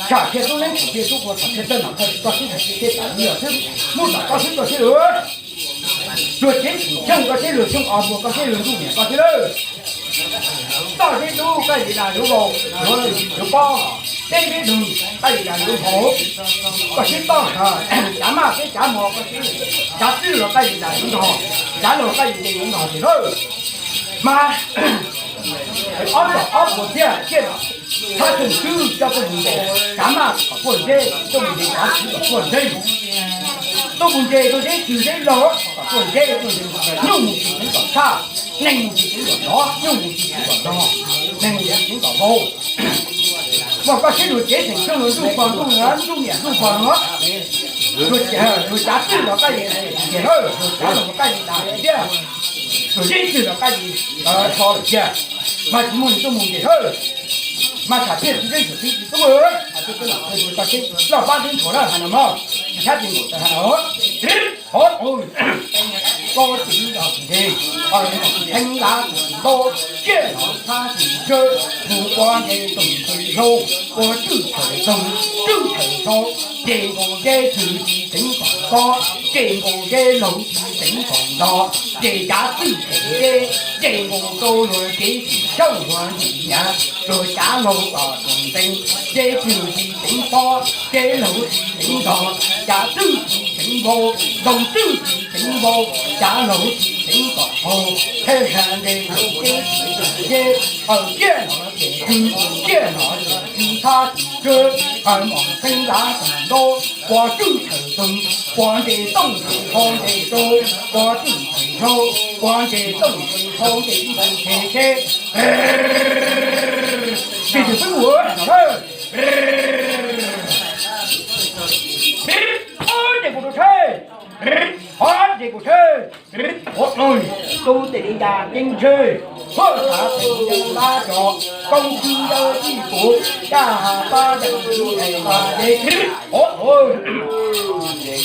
Tsham thiaj tub neeb tsham thiaj tub quas tsham thiaj txawj nom thawj koj sib hais thiaj txawm li os xwb, muab tom koj sib koj sib lwm. Luag tsev tsis xyooj koj sib luag xyooj os muag koj sib luag ntuj niam koj sib lawm. Toj zeb dub koj yim dag yuav vau, yuav pob, teb zeb dug koj yim dag yuav vau. Koj sib toj, cav maj peb cav mos, cav twj los koj yim dag yuav ntog, cav laug koj yim dag yuav ntog tiag lawm. Mas ob tom ob puas thiab thiaj los thab tug twb coj tuaj mus ntes, cav maj kom puaj ntseb, tuaj mus ntes cav twv kom puaj ntseb. Tuaj mus ntes tuaj zeb twg zeb laug kom puaj ntseb, tuaj ntes nyuj mus tsis txeev kom tshaj, neeg mus tsis txeev kom nrov, nyuj mus tsis txeev kom nrog, neeg mus tsis txeev kom vau. Mas koj sib luag tsev tseem xyooj luag ntuj pog ntuj, ntuj niam ntuj pog no, luag cav twj los koj yim tiag lawm, luag cav laug koj yim dag tiag, luag zeb twg los koj yim so lawm tiag. Mas tsis muaj nws tuaj mus ntes lawm. Mas tsham thiaj tsis zeb tsis txiv tsis tub, hais tub tub los koj sib loj pab tib nthuav lawm hais no mog, tsis thab tsis nkaum tawm hais no. Ov, koj txiv los ntes, heev lav tsis ntaub, siab los thab tsis tsawb, mus ua ntes toom tsis hlau, ua tswj tawm toog tswj tawm hlau, ces nkaus zeb twg tsis teev kom pob, ces nkaus zeb laug tsis teev kom ntog, ces cav twj tsis zeb, ces nkaus rau luag tsev tsis xyooj luag ntxim nyav, luag cav laug kom tseem ntees, zeb twg tsis teev pob, zeb laug tsis teev ntog, cav twj tsis teev vau, nkaus twj tsis teev vau, cav laug tsis teev kom haus, thiaj ha ntes nkaus zeb tsis zeb, aw, siab no ces twg, siab no ces twg thab tsis tsawb, aw, mos xeeb lav tsis ntaub, ua tswj tawm toog, ua ntes toom tsis hlau ntes rau, ua tswj tsis hlau, ua ntes toom tsis hlau ntes ib ntus tseg seb. Ces tus twb ua no lawm. Ob ces kuv tus tsheb, ob ces kuv tsheb, ua tub tej li cas ceeb ntseg. Huab xav teev yeeb lab tso, koob tswb yawg ib puv, caj pab yeej txiv es pab deb.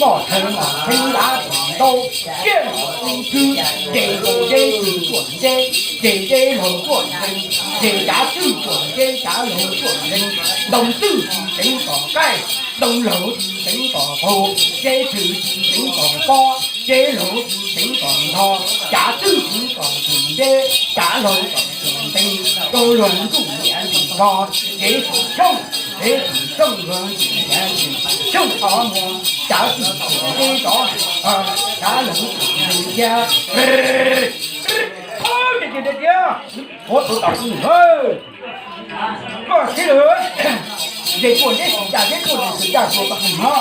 Moj theev mas theev lav tsis ntau, ciaj los koob tswb, ces nkaus deb tsuam deb, ces deb laug tsuam deb, ces cav txwj tsuam deb cav laug tsuam deb, ntoo txwj tsis teev tom qaij, ntoo laug tsis teev tom qaug, ces txwj tsis teev tom pob, ces laug tsis teev tom nrho, cav txwj tsis tom tsuam deb, cav laug tom tsuam ntees, rau luag ntsuj niam ntsuj tog, ces tsis xyooj, ces tsis xyooj luag ntsuj niam ntsuj xyooj tod muag, cav txwj tsuam deb tod, cav laug tsuam ntees cia. Tiag tiag, ua tus tau txwj lawm. Koj sib lawm, ces tuaj deb tsis caj, deb tuaj tsis caj, tuaj tau hwm no.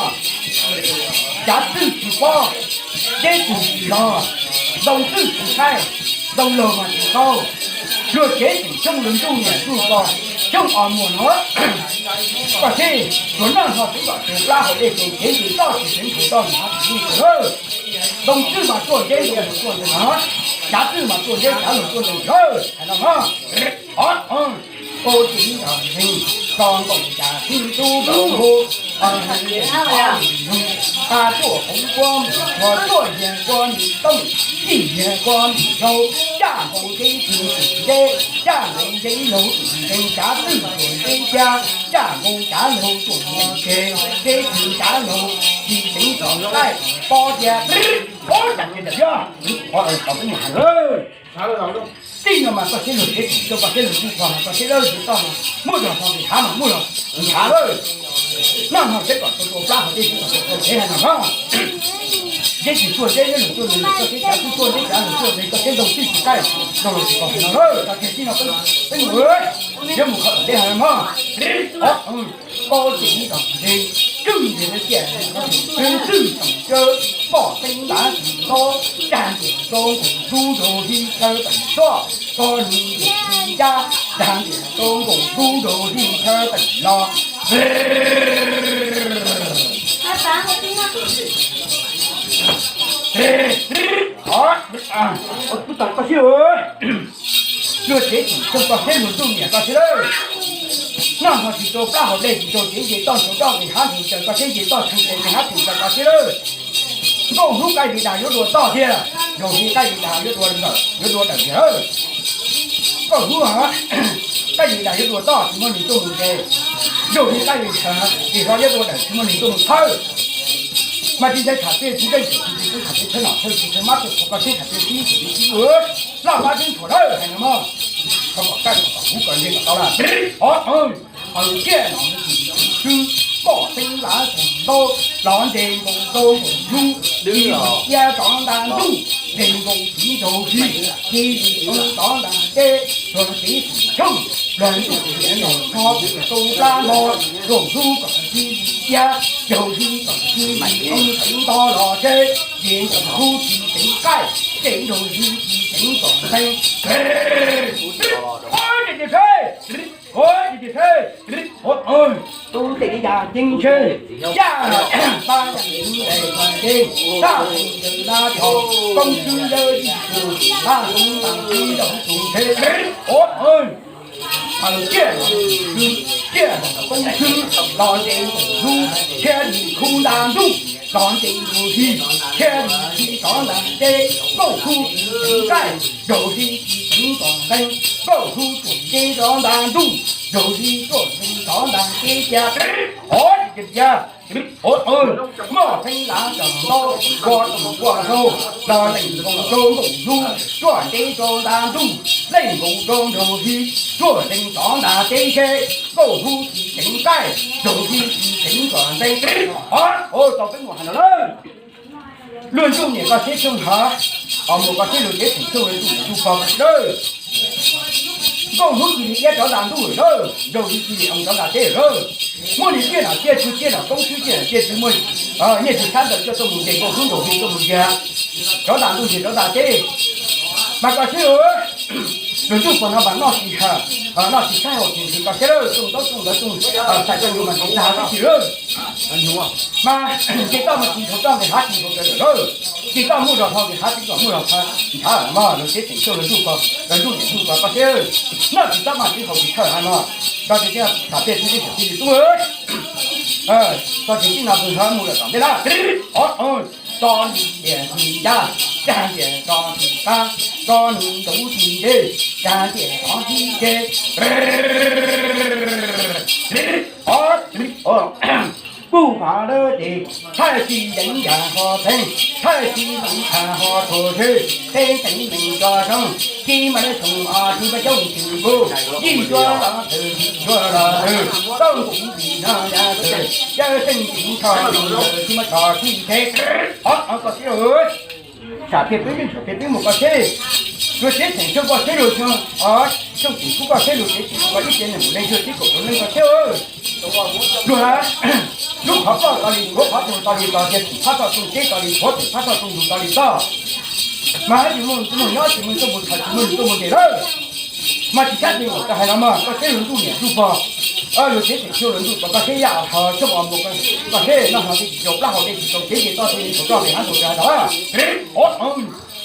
Cav txwj tsis pob, deb tsis tsis los, ntoo txwj tsis qaij, ntoo laug mas tsis qaug. Luag tsev tseem xyooj luag ntsuj niam ntsuj tog, xyooj os muag no. Koj sib, luag noj hmo tseev kom tsuas plab hauv dej tsuas kev ntsis toj tsis teev tsuas toj nrho tsis yeej tsuas lawm. Ntoo txwj mas tuaj deb ntoo laug tuaj ntees no, cav txwj mas tuaj deb cav laug tuaj ntees lawm hais no no. Ov, ov, koj txiv nrog nteeg, tso nkaus cas tib tub nkaus hu, qa tuaj hauv kuab mus, ua tuaj yag kuab mus tooj, yig yag kuab mus rau, caj nkaus deb txwj tsuam deb, caj nkaus deb laug tsuam ntees, cav txwj tsuam deb cia, caj nkaus cav laug tsuam ntees ces, deb txwj cav laug tsis teev tsuam qaij, pob cia. Ov, cas tiag tiag, tau peb mus hais lawm. Txij no mas koj sib lug tsev tseem xyoo, koj sib lug txij tog mas koj sib lawb tsev toj mas muaj zog tog, nqis hav mas muaj zog nqis hav lawm. Noj hmo tseev kom tsuas tsuas plab hauv dej tseev kom tsuas tsuas kev hais no na. Deb tsis tuaj deb, deb laug tuaj ntees, koj sib cav txwj tuaj deb cav laug tuaj ntees, koj sib ntoo txwj tsis qaij, ntoo laug tsis qaug hais no na. Tag kis txij no peb mus, yuav mus kho tom deb hais no na. Ov, koj txiv nrog nteeg, txwj nteeg tiaj, txwj txwj txwj, pom teeb lav tsis nto, dag ntias rau nkaus hlub nrog hli chaw teem txhoj, koj lub ntias hli ncaj, dag ntias rau nkaus hlub nrog hli chaw teem los. Ov, koj sib, luag tsev tseem xyoo koj sib lug ntuj niam koj sib lawm. Noj hmo tsis tau plab hauv dej tsis tau, tsev nce toj ntshua toj nqis hav ntshua caws, koj sib nce toj tshee ces nqis hav ntshua caws koj sib lawm. Nkauj hlub qaij li dag yuav dua toj tiag, yog li qaij li dag yuav dua ntawm, yuav dua dawm tiag lawm. Nkauj hlub hais, qaij li dag yuav dua toj tsis muaj neeg tuaj mus ntes, yog li qaij li dag tsis hlo yuav dua dawm tsis muaj neeg tuaj mus thawb. Mas tsis ntshai tham peb txiv zeej tsis tsis tham peb thawb nom thawb tsis thawb mab tuaj thov koj sib tham peb txiv tsis tsis ua laj mab tseeb thuam lawm hais no mog. Thov kom kaj kom huv kom nce kom tau lawm. Ov, aws, aws ciaj no tsis xwb, pom teeb lav tsis nto, los nce nkaus rau nkaus hlub, txiv iab rov nta ntuj, nce nkaus txiv nraug hli, txiv tsis tov nta teb, luag txiv tsis xyooj, luag ntsuj niam ntsuj tog, tau plab no, luag hlub kom txiv iab, nraug hli kom txiv teev nto los seb, txiv nraug hlub txiv teev qaij, txiv nraug hli txiv teev kom ntees. Ua, ua, tus tes li cas ceeb ntshe, yaj pab yaj ntxwv es pab ceeb, taj ntxwv na tho, koob tswb yawg ib tug, taj ntxwv tas txwv yog tus ntshe. Ua, aws, ciaj, ciaj koob tswb los nce nkaus hlub, thiab li khub nta ntuj los nce nkaus hli, thiab li hli rov nta teb, nkauj hlub tsis teev qaij, nraug hli tsis teev kom ntees, nkauj hlub tsuam nce rov nta ntuj, nraug hli tsuam ntees rov nta teb cia. Ov, cia, cia, ov, moj theeb lav tsis nto, ua tus ua zaug, los leej nkaus rau nkaus hlub, tsuam nce rau nta ntuj, leej nkaus rau nraug hli, tsuam ntees rov nta teb seb, nkauj hlub tsis teev qaij, nraug hli tsis teev kom ntees. Ov, tau peb mus hais no lawm. Luag ntsuj niam koj sib xyooj hov, os mus koj sib lug tsev tseem xyooj lawm tus tus pog lawm. Nkauj hlub cia li iab rov nta ntuj lawm, nraug hli cia li oo rov nta teb lawm. Muaj li ciaj nom ciaj tswv ciaj nom koob tswb ciaj nom ciaj tswv muaj, nyiaj txiag xab ntawm coj tuaj mus ntes nkauj hlub nraug hli tuaj mus ntiag, rov nta ntuj ntiag rov nta teb. Mas koj sib lug, luag ntsuj pog no mas noj tsis, noj tsis saib hauv tsis ntxhw koj sib lawm, xyooj ntaub xyooj ntawv xyooj, txhais tau yus mas ntxhw tag tib si lawm. Mas nce toj mas tsis ntshua toj, nqis hav tsis ntshua caws lawm. Tsis tau muaj zog hlo, tsis hav tsis tau muaj zog hlo, ntshav mog, lawv teb teem xyuaj lawv ntuj ko, lawv ntuj niam ntuj ko koj seb, noj tsis txob maj tsis haus tsis tshawj hab no, koj tsis txhob tham peb tib teb tsis tub, koj tsis tib no pw hab mus lawm tom ntej na. Tso nws tias tsis ncaj, tsa tias tso tsis qab, tso nws ntuv tsis ntev, tsa tias tso tsis ntev. Kuj qhov lawv ces thawj tsis yeev yam ho pheej, thawj tsis lwm tshaj ho txhua tshwj, peb teev meem tso zoo, tsis mas lawv txhoov os tsis mas coob tsis kuj, yij cuab los twg, yij cuab los twg, txooj kuv tsis no yam twg, yawg tseem tsis tso li, tsis mas tso tsis ntev. Qhov koj seb, sam thiaj peb, sam thiaj peb mus koj seb, luag teb teem xyuaj koj seb, luag xyuaj os xyuaj tim kub koj seb, luag teb tim koj ib ce neeg mus leej xyuaj tib kaum rau leej koj seb. Luag lub qhov ploj tau li, ntxuav qhov rooj tau li, los tias tim phab toj rooj teb tau li, ntxuav tim phab toj rooj ntug tau li txoj. Mas hab tsis muaj nyob tsis muaj tuaj mus tham tsis muaj nws tuaj mus ntes lawm. Mas tsis tshab tsis ua koj hais no mas koj seb luag ntuj niam ntuj pog, luag teb teem xyuaj luag ntuj pog koj seb yaj ho xyoob os mus koj seb noj hlo tsis tau plab hau dej tsis tau kev ces toj tsis tau roj li hab tau hais tau.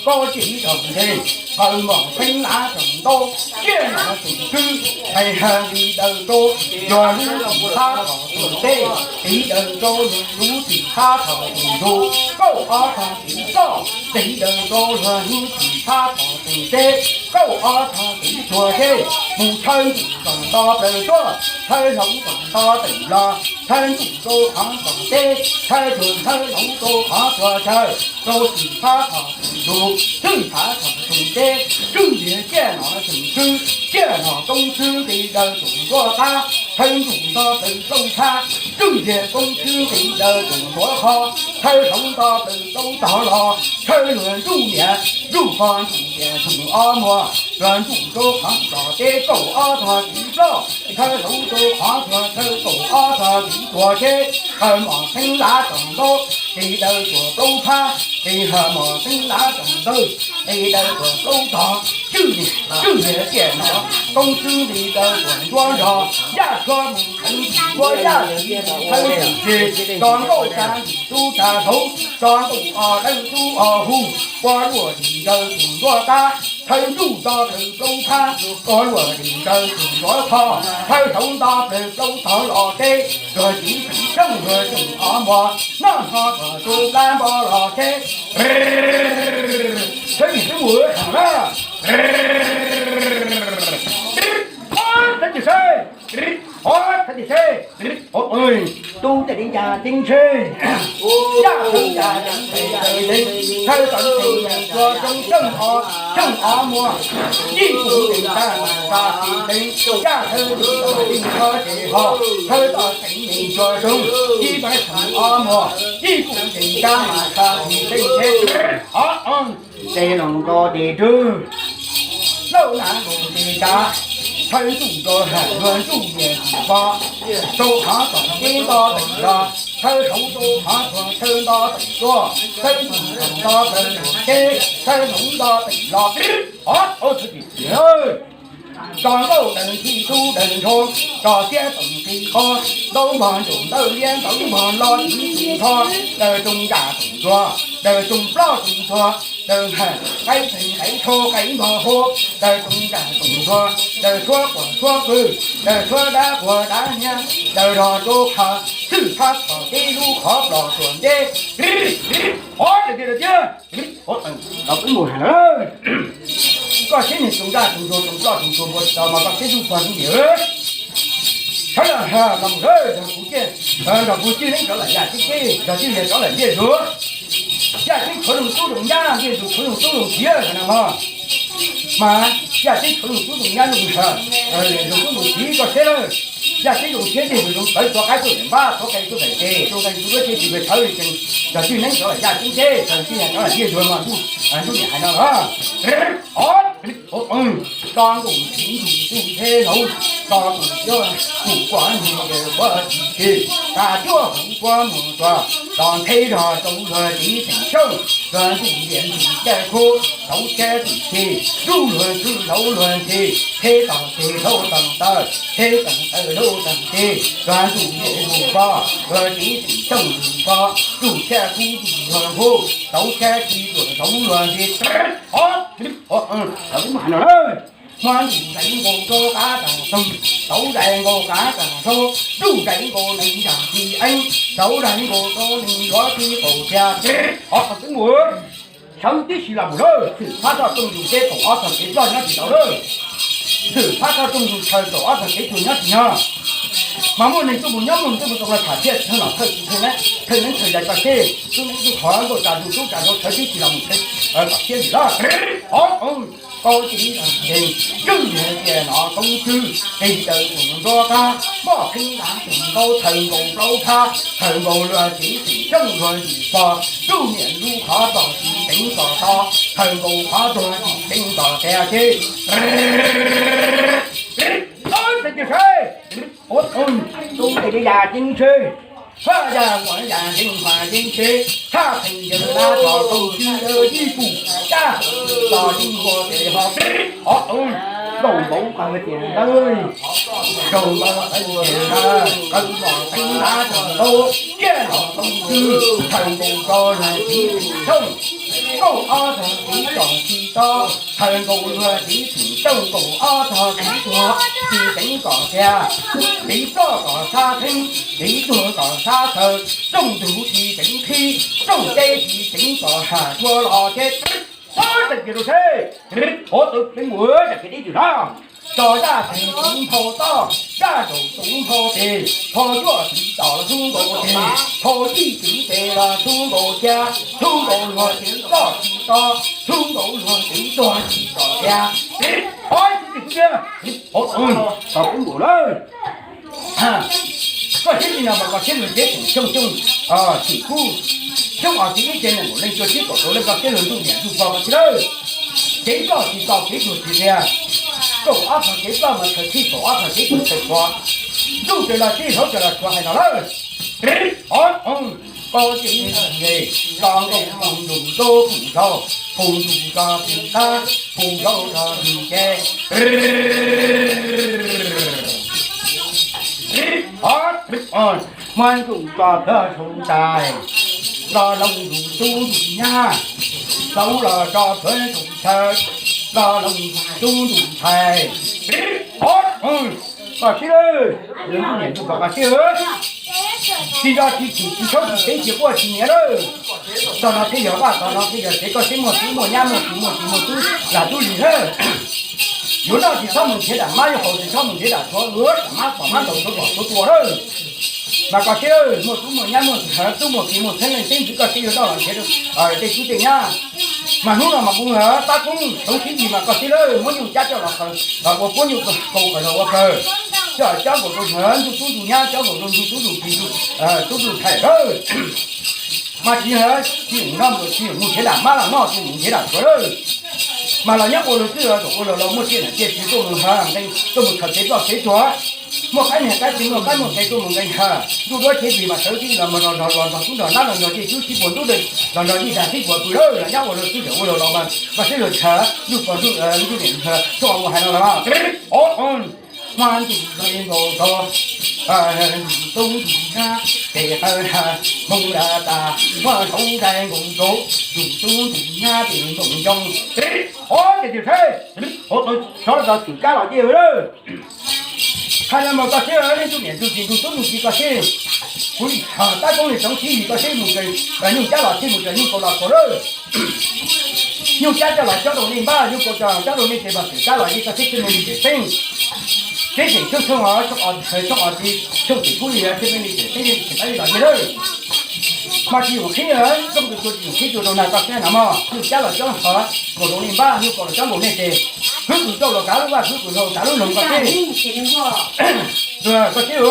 Koj ua tsis ib tog ntsej, qawg mom pheeb lav tog ntaub, ciaj nom tus tswb, qe ha li daws rau, yog lub txim thab tog tus teb, tiv daws rau lub txim thab tog tus ntug, kauj ob tog tiv ploj, tiv daws rau lub txim thab tog tus teb, kauj ob tog tiv tuag teb, mus thawb ntuj tog nto plaws tuaj, thawb hloov tog nto teem los, thawb ntuj rau qhov tog teb, thawb tuag thawb hloov rau qhov tuag chaw, rau txim thab tog tus ntug, txwj thab tog tus teb, tswj ntiag ciaj nom tus tswb, ciaj nom koob tswb nqis daws tus nruab qab, thawb ntuj nto plaws plaub thab, tswj ntiag koob tswb nqis daws tus nruab qhov, thawb hloov nto plaws plaub tog los, thawb luag ntuj niam ntuj pog ntuj tias txoom ob muag, luag ntuj rau qhov tog teb kauj ob tog tiv ploj, thawb hloov rau qhov tuag chaw kauj ob tog tiv tuag teb, qawg mom pheeb lav tog ntaub, tiv daws tuag plaub thab, tiv ha mom pheeb lav tog ntaub, tiv daws tuag plaub tog, tswj, tswj ntiag ciaj nom koob tswb nqis daws tuag nruab nrog, yaj tshuab mus kheev tsis nruab yaj, thawb tsis tsis, tso nkauj tsa ntsim tub tsa hloov, tso nkauj o dawb tub o hu, ua luaj dim daws tus nruab qab, thawb ntuj nto plaws plaub thab, ua luaj dim daws tus nruab qhov, thawb hloov nto plaws plaub tog los teb, luag tiv txim xyooj luag txoom ob muag, noj hmo tog tu plab npo los teb. Thawb tsis twb mus tham na. Thawb tsis seb, thawb tsis seb, tub tej li ncas ceeb tseg, yaj thawb ncas ceeb tseg, thawb tau teev meem tso zoo xyooj ob, xyooj ob muag, yij kuv ntees tag mas tsa tsis teev, yaj thawb tau teev tso tsis ho, thawb tau teev meem tso zoo, yij tau teev ob muag, yij kuv ntees tag mas tsa tsis teev teb. Tes loos nkaus tes rwg, lauj nav nkaus tes tsav, thawb ntuj nkaus ham luag ntuj niam ntuj pog, rau qhov tom teb nto teem los, thawb hloov rau qhov tuag chaw nto teem tuaj, thawb ntuj nkaus nto plaws teb, thawb hloov nto teem los. Tso nkauj daws nthi tub daws nrho, tso xiab toom nqi qhov, ntaub npog ntaus ntawj liab ntaub npog loj tiv txim nrho, daws tsoos yam tsoos ntsuag, daws tsoos ploj tsoos ntsuag, daws ha qaib txeeg qaib tsho qaib npog huab, daws tsoos yam tsoos ntsuag, daws tshuab quas tshuab qw, daws tshuab dab quas dab hnia, daws zog rau qhov txwj thab tog teb lub qhov plos tuam nteb. Ob, tiag tiag tiag, los peb mus hais lawm. Koj seb niag tsoos yaj tsoos ntsuag tsoos ploj tsoos ntsuag npua tsis tau mas koj seb zuj pog zuj niam. Sawv daws los mus lawm, yog kuv ciaj, nrog kuv Cwj Neeb rov lawm yaj ceeb teb, nrog Cwj Yeeg rov lawm ntiaj zuag. Yaj ceeb tshuav zoo tub zoo nyab, ntiaj zuag tshuav zoo tub zoo kiv no mog. Mas yaj ceeb tshuav zoo tub zoo nyab zoo ntshaw, zoo tub zoo kiv koj seb lawm. Yaj ceeb zoo siab ntiaj zuag zoo txawv, txhua qaib tuaj daim npab, txhua qe tuaj daim tes, txhua nqe txhua duab ces tsis pes txhawv li ces nrog Cwj Neeb rov lawm yaj ceeb teb, nrog Cwj Yeeg rov lawm ntiaj zuag mas ntuj niam hais no los. Ob, tso nkaus tiv ntuj ntuj teb hloov, Tso tus cuab mus kuam nws ua tsis tshwm, tas cuab hu kuab mus tua, tos ntheb zog rau luag txiv teem xyooj, luag ntuj ntias ntuj caj khub, tauv tshab tim txhe, zuj luag ntxhw hlauv luag ntxhe, tsheb tog teg hlauv tog taw, tsheb tog taw hlauv tog teg, luag ntuj ntias ntuj pog, luag txiv teem xyooj ntuj pog, zuj tshab kub ntuj luag nqub, tauv tshab ci tuam hlauv luag ntxhe. Hov, hov, hov, hov, hov, hov, hov, hmuab ntuj nqees nkaus rov qab tag tog, tauv zais nkaus qab tag hlob, zuj zais nkaus nees ntsag ci eeb, tauv zais nkaus rau nees ntsag ci qaum txia. Hov, hov, twb mus, sawv tib si los mus lawm, txwm phab toj rooj ntug teb kaum ob tog kev ploj nyob tsis tau lawm, txwm phab toj rooj ntug chaw kaum ob tog kev tuag nyob tsis nyog. Mas muaj neeg tuaj mus nyob, muaj neeg tuaj mus tau los tham thiaj thawj los thawj tsis thawj neeb thawj yaig tso seb tub neeb tub qhov nkauj tsa ntug tub tsa ntug sawv tib si los mus thawj kom siab lim lawm. Hov, koj txiv ntees, twb yog tias no koob tswb tes taw tus nruab qab, moj pheeb lav tus nkaub thaws nkaus plaub phab, thaws nkaus luag txiv txwm xyooj luag ntxim pog, tsuj niam lub qhov txog tsis teev txog to, thaws nkaus qhov tuag tsis teev txog tias seb. Ua tus tes li yam ceeb ntshe, haj yam muaj yam ceeb haj ceeb ntshe, tshaj pheej yawg lab txog tau tswb yawg yij pum caj, txog yij npua tes ho pib hov tus, zaum npaum qhov tias ntawd, zaum npaum qhov tias ntawd, qhov mom teeb lab txog tau, ciaj los tau tswb, thaws nkaus tso luag txiv txwm xyooj, kaum ob tog txiv txom tsis to, thaws nkaus luag txiv txwm xyooj kaum ob tog txiv tuag, tsis teev kom qia, txiv ploj kom sab theeb, txiv tuag kom sab thaw, rooj ntug tsis teev qhib, rooj teb tsis teev kom has dua los thiab. Ua tag kis rau seb, hov tus peb mus tag kis dib tsis hlob, tso zaj teeg tus nphau toj, zaj zaum tus nphau tes, nphau cuaj txiv tom los txhub nkaus tes, nphau yij txiv tes los txhub nkaus xya, txhub nkaus luag txiv ploj tsis to, txhub nkaus luag txiv tuag tsis tom qia. Hov tsis tsis tiag, hov tus tau peb mus lawm. Koj siab li no mas koj siab luag tsev xyoo xyoo, xim kub, xyoo os txiv ib ce nees nkaum leej cuaj tsib kaum rau leej koj siab luag ntuj niam ntuj pog koj txiv lawm. Kev ploj tsis tau kev tuag tsis qia, kaum ob tog kev ploj mas thaws txhij kaum ob tog kev tuag thaws tshuav, ntuj tsaws los sib hlauv tsaws los tshuav hais no lawm. Ov, koj txiv ntees, tso nkaus pum ntuj rau pum zau, pum ntuj rau pum qab, pum zau rau pum ce. Hov, muab ntuj tso plawg saum tais, los loo ntuj tub ntuj nyab, saud los tso plawg saum chaw, los loo ntuj tub ntuj ntxhais. Hov, koj siab lawm, ntuj niam ntuj pog koj siab. Tsis nco tsis txim tsis txhaub tsis teev tsis quaj tsis nyiav lawm. Tog no thiaj yog vaj, tog no thiaj yog tsev, koj siab muaj tub muaj nyab muaj txiv muaj tub lag tub lig lawm. Yuav noj tsis txhob mus nrhiav dam mab, yuav haus tsis txhob mus nrhiav dam tshuav, yuav dam mab pom mab ntaus tshuav pom tshuav tua lawm. Mas koj siab, muaj tub muaj nyab muaj tub muaj txiv muaj txheeb leej txheeb ntxwv, koj siab yuav noj los nrhiav tej tub tej nyab. Mas hnub no mas kuv tab koob txoov sib yig mas koj siab lawm, muab nyuj cab coj los ua puab nyuj kaus kom los ua pawg, coj cob nkaus rau ntuj tub ntuj nyab, cob nkaus rau ntuj tub ntuj ki, tub ntuj ntxhais lawm. Mas tsis, tsis noj tsis mus nrhiav dam mab los noj, tsis mus nrhiav dam tshuav lawm. Mas los nyob ua luag twb los ua luag laus muaj tsiaj nam tsiaj txwv tuaj mus nqe, tuaj mus khaws kev ploj kev tuag. Muaj qaib niag qaib txi, muaj qaib muaj qe tuaj mus nqe nqhis, ntuj duab cev vig mas sawv tib los los nrog tub nrog nab los nrog tej tub sib puag ntub, los nrog yij dag sib puag pw lawm. Los nyob ua luag twb ua luag laus mas koj siab luag ntshaw, ntuj pog ntuj niam ntshaw, txhob ua hais no los. Ov, muab ntuj nqe nkaus rau, ntuj tub ntuj nyab tes taw ha, npoo da tas, muab saud nqe nkaus rau, ntuj tub ntuj nyab tes nkaus ncoo. Ov, ces tias seb, hov tau sov los txwm kab los cej lawm. Hais no mas koj siab, leej ntuj niam ntuj txiv ntuj tub ntuj ki koj siab. Kuv tab koob li txoov sib yig koj siab mus, nyuj cab los thiaj mus, nyuj kaus los kaus lawm. Nyuj cab coj los cob rau nej npab, nyuj kaus coj los cob rau nej tes mas txwm kab los cej koj siab thiaj me li pem xeeb. Teb tseem xyoo xyoo os, xyoo os, xyoo os txiv, xyoo txiv kub li thiaj me li pem xeeb, tseem tab li los cej lawm. Mas tsis yoom qhib, rooj tus tua tsis yoom qhib tua rau nag koj siab na mog, nyuj cab los cob hov nkaus rau nej npab, nyuj kaus los cob nkaus nej tes, khwb tus rauj los kav lub vaj, khwb tus rauj kav lub loog koj siab. Koj siab,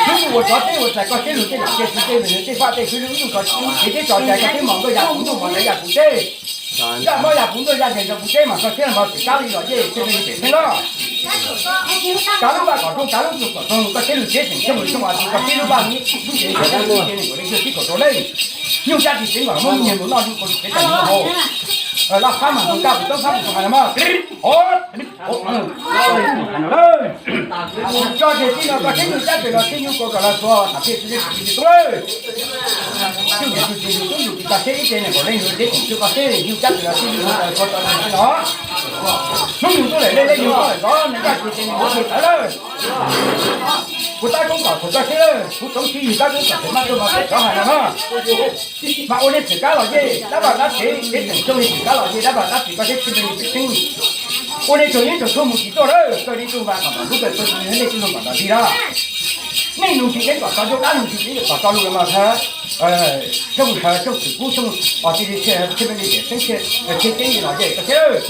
khwb tus ua tsov teb ua txais koj siab lug tej nam tej txiv tej lug tej vaj tej khwb lub ib tug koj siab, teb tso cai koj siab mos ntuj ya kuv ntuj mos ntawd ya kuv teb. Zaj mob ya kuv ntuj ya nkeeg rau kuv teb mas koj siab npog txwm kab li los cej thiaj me li pem xeeb lawm. Kav lub vaj kom zoo, kav lub tug kom zoo, koj txheb lub tsev tseem xyooj lub xyoo as, koj txheb lub vaj lub tsev txheeb txheeb kom leej twg txhib kom rau leej. Nyuj cab tsis txeev kom muab nyiag mus noj, nyuj kaus tsis txeev kom noj haus. Laj qab mas zoo kaj, kuv toob qab kuv tau hais los mas. Tso ces txij no koj txheb nyuj cab pem los txheb nyuj kaus kom los txhua tam pej txhua txhua txhua tub lawm. Tub yus tsis yus tub yus tsis tau txheb ib ce ne kom leej yus txheb khoom txhua koj txheb nyuj cab pem los txheb nyuj kaus los txhua tau txhua no. Hnub yus tub lawm lej lej yus tub lawm zov nws kaj tsis ces nws yuav tsis tawv lawm. Kuv tab koob kom txhua koj txheb lawm, kuv tsoov tsis yus tab koob kom txhua mas tuaj mas txhua cov hais no na. Mas ua nej txhia kab los yeej, dab vaj dab tsev tsev tseem xyooj li txhia kab los yeej, dab vaj dab tsev koj txheb tsis tau li tseem xyooj. Ua nej tsuag yeeb tsuag tshuaj mus tsis tuaj lawm, kawg li tsuag mas kom tom lub kawg tsuag tsis yog nej tsuag zoo kom tom txhia lawm. Nej nug ntsis ceev kom tau cov dab, nug ntsis ceev kom tau lus los mas thav. Xyooj hawv xyooj txwm kub xyooj os, tsis li txhia txhia li tiam xeeb txhia txheeb li los yeej koj txheb lawm.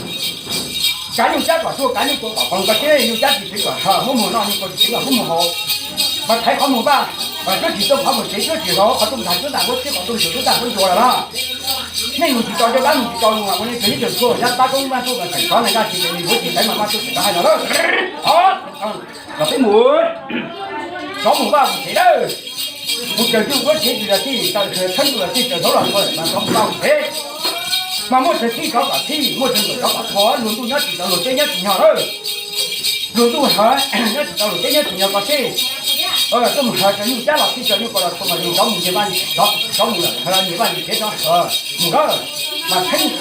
Kav nyuj cab kom tuaj, kav nyuj kaus kom poob, koj txheb nyuj cab tsis txeev kom muab mus noj, nyuj kaus tsis txeev kom muab mus haus. Mas thaiv qhov mus vaj, cuab tsis tau qhov mus tsev, cuab tsis tau qhov rooj ntag, cuab ntag huab txhib qhov rooj ntag, cuab ntag huab ncua lawm na. Nej mus tsis tau cov dab, mus tsis tau lus mas ua nej tsuag yeeb tsuag tshuaj, yog tab koob maj tuaj mas tseem rov nws kaj tsis ces nws yuav tsis tawv mas maj tuaj tseem rov hais no lawm. Os, los peb mus, rov mus vaj mus tsev lawm. Mus raws ntuj huab tsev tsis los txij, raws thawj ntuj los txij, raws hauv los txhua mas rov mus vaj mus tsev. Mas muaj tsawg txhij rov kom txhij, muaj tsawg ntuj rov kom txhua, luag ntuj nyob tsis tau luag teb nyob tsis nyob lawm. Luag ntuj hawv nyob tsis tau luag teb nyob tsis nyob koj txheb. Tuaj mus hawv raws nyuj cab los txhij, raws nyuj kaus los txhua mas yus rov mus nyias vaj, rov mus lawm, nyias vaj nyias tsev rov mus lawm. Mas txheeb,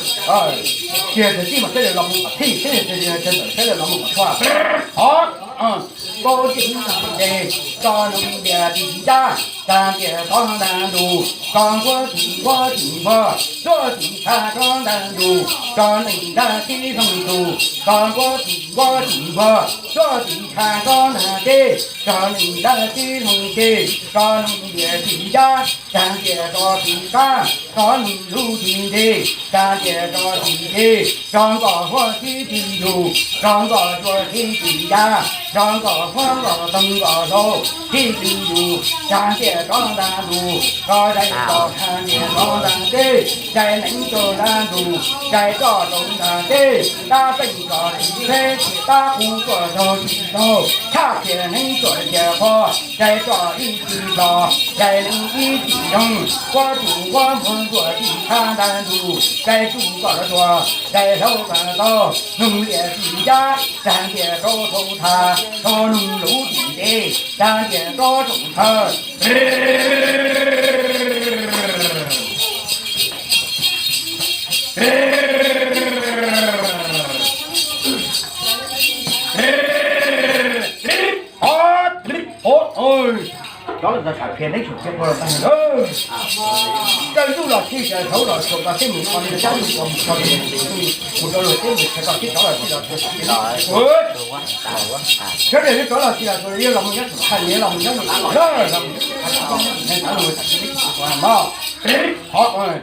txiag txhia txij mas txheb lawm los mus kom txhij, txheb txhia txij txheb lawm los mus kom txhua. Os, koj txhij ces tso nws tias tsis tsis ncaj, tag tias tso nta ntus, tso nquab tsis nquab tsis nquag, tsuab tsis tshab tso nta ntus, tso nees nta tib loog tus, tso nquab tsis nquab tsis nquag, tsuab tsis tshab tso nta teb, tso nees nta tib loog ces, tso nws tias tsis ncaj, tag tias tso tsis qab, tso nws lub tsis nteg, tag tias tso tsis nteg, tso nkoj huab txhib tsis yus, tso nkoj tsuag txhib tsis ya, tso nkoj huab nkoj toog nkoj hlau txhib tsis yus, tag tias tso nta ntus, tso zais tso tag tias tso nta teb, zais nees tso nta ntus, zais tso rau nta teb, tab peej tso tsis txheb, tab qus tsuag tsaug tsis tsaug, tshaj tias nees tsuag tias qhuav, zais tso ib tsis los, zais nees ib tsis zoo, huab tsis huab npuag tsuag tsis tshab nta ntus, zais tsuj kom los tsuag, zais hlau kom tau, noog lias tsis ncaj, tag tias rau thaum thaj, tso noog lub tsis ntev, tag tias rau thaum thawj. Cov los tham qhia neb tsum qhia ua los tag lawm. Raws ntuj los txhij, raws hauv los txhua, koj txheb mus kho li cab mus kho mus kho li mus rau luag teb mus txhia koj txhib rov los txhij los txhua txhua txhij los. Sawv daws yuav rov los txhij los txhua, yuav los mus nyob txhua txhua, yuav los mus nyob mus los los los mus nyob txhua txhua, txhua txhua no.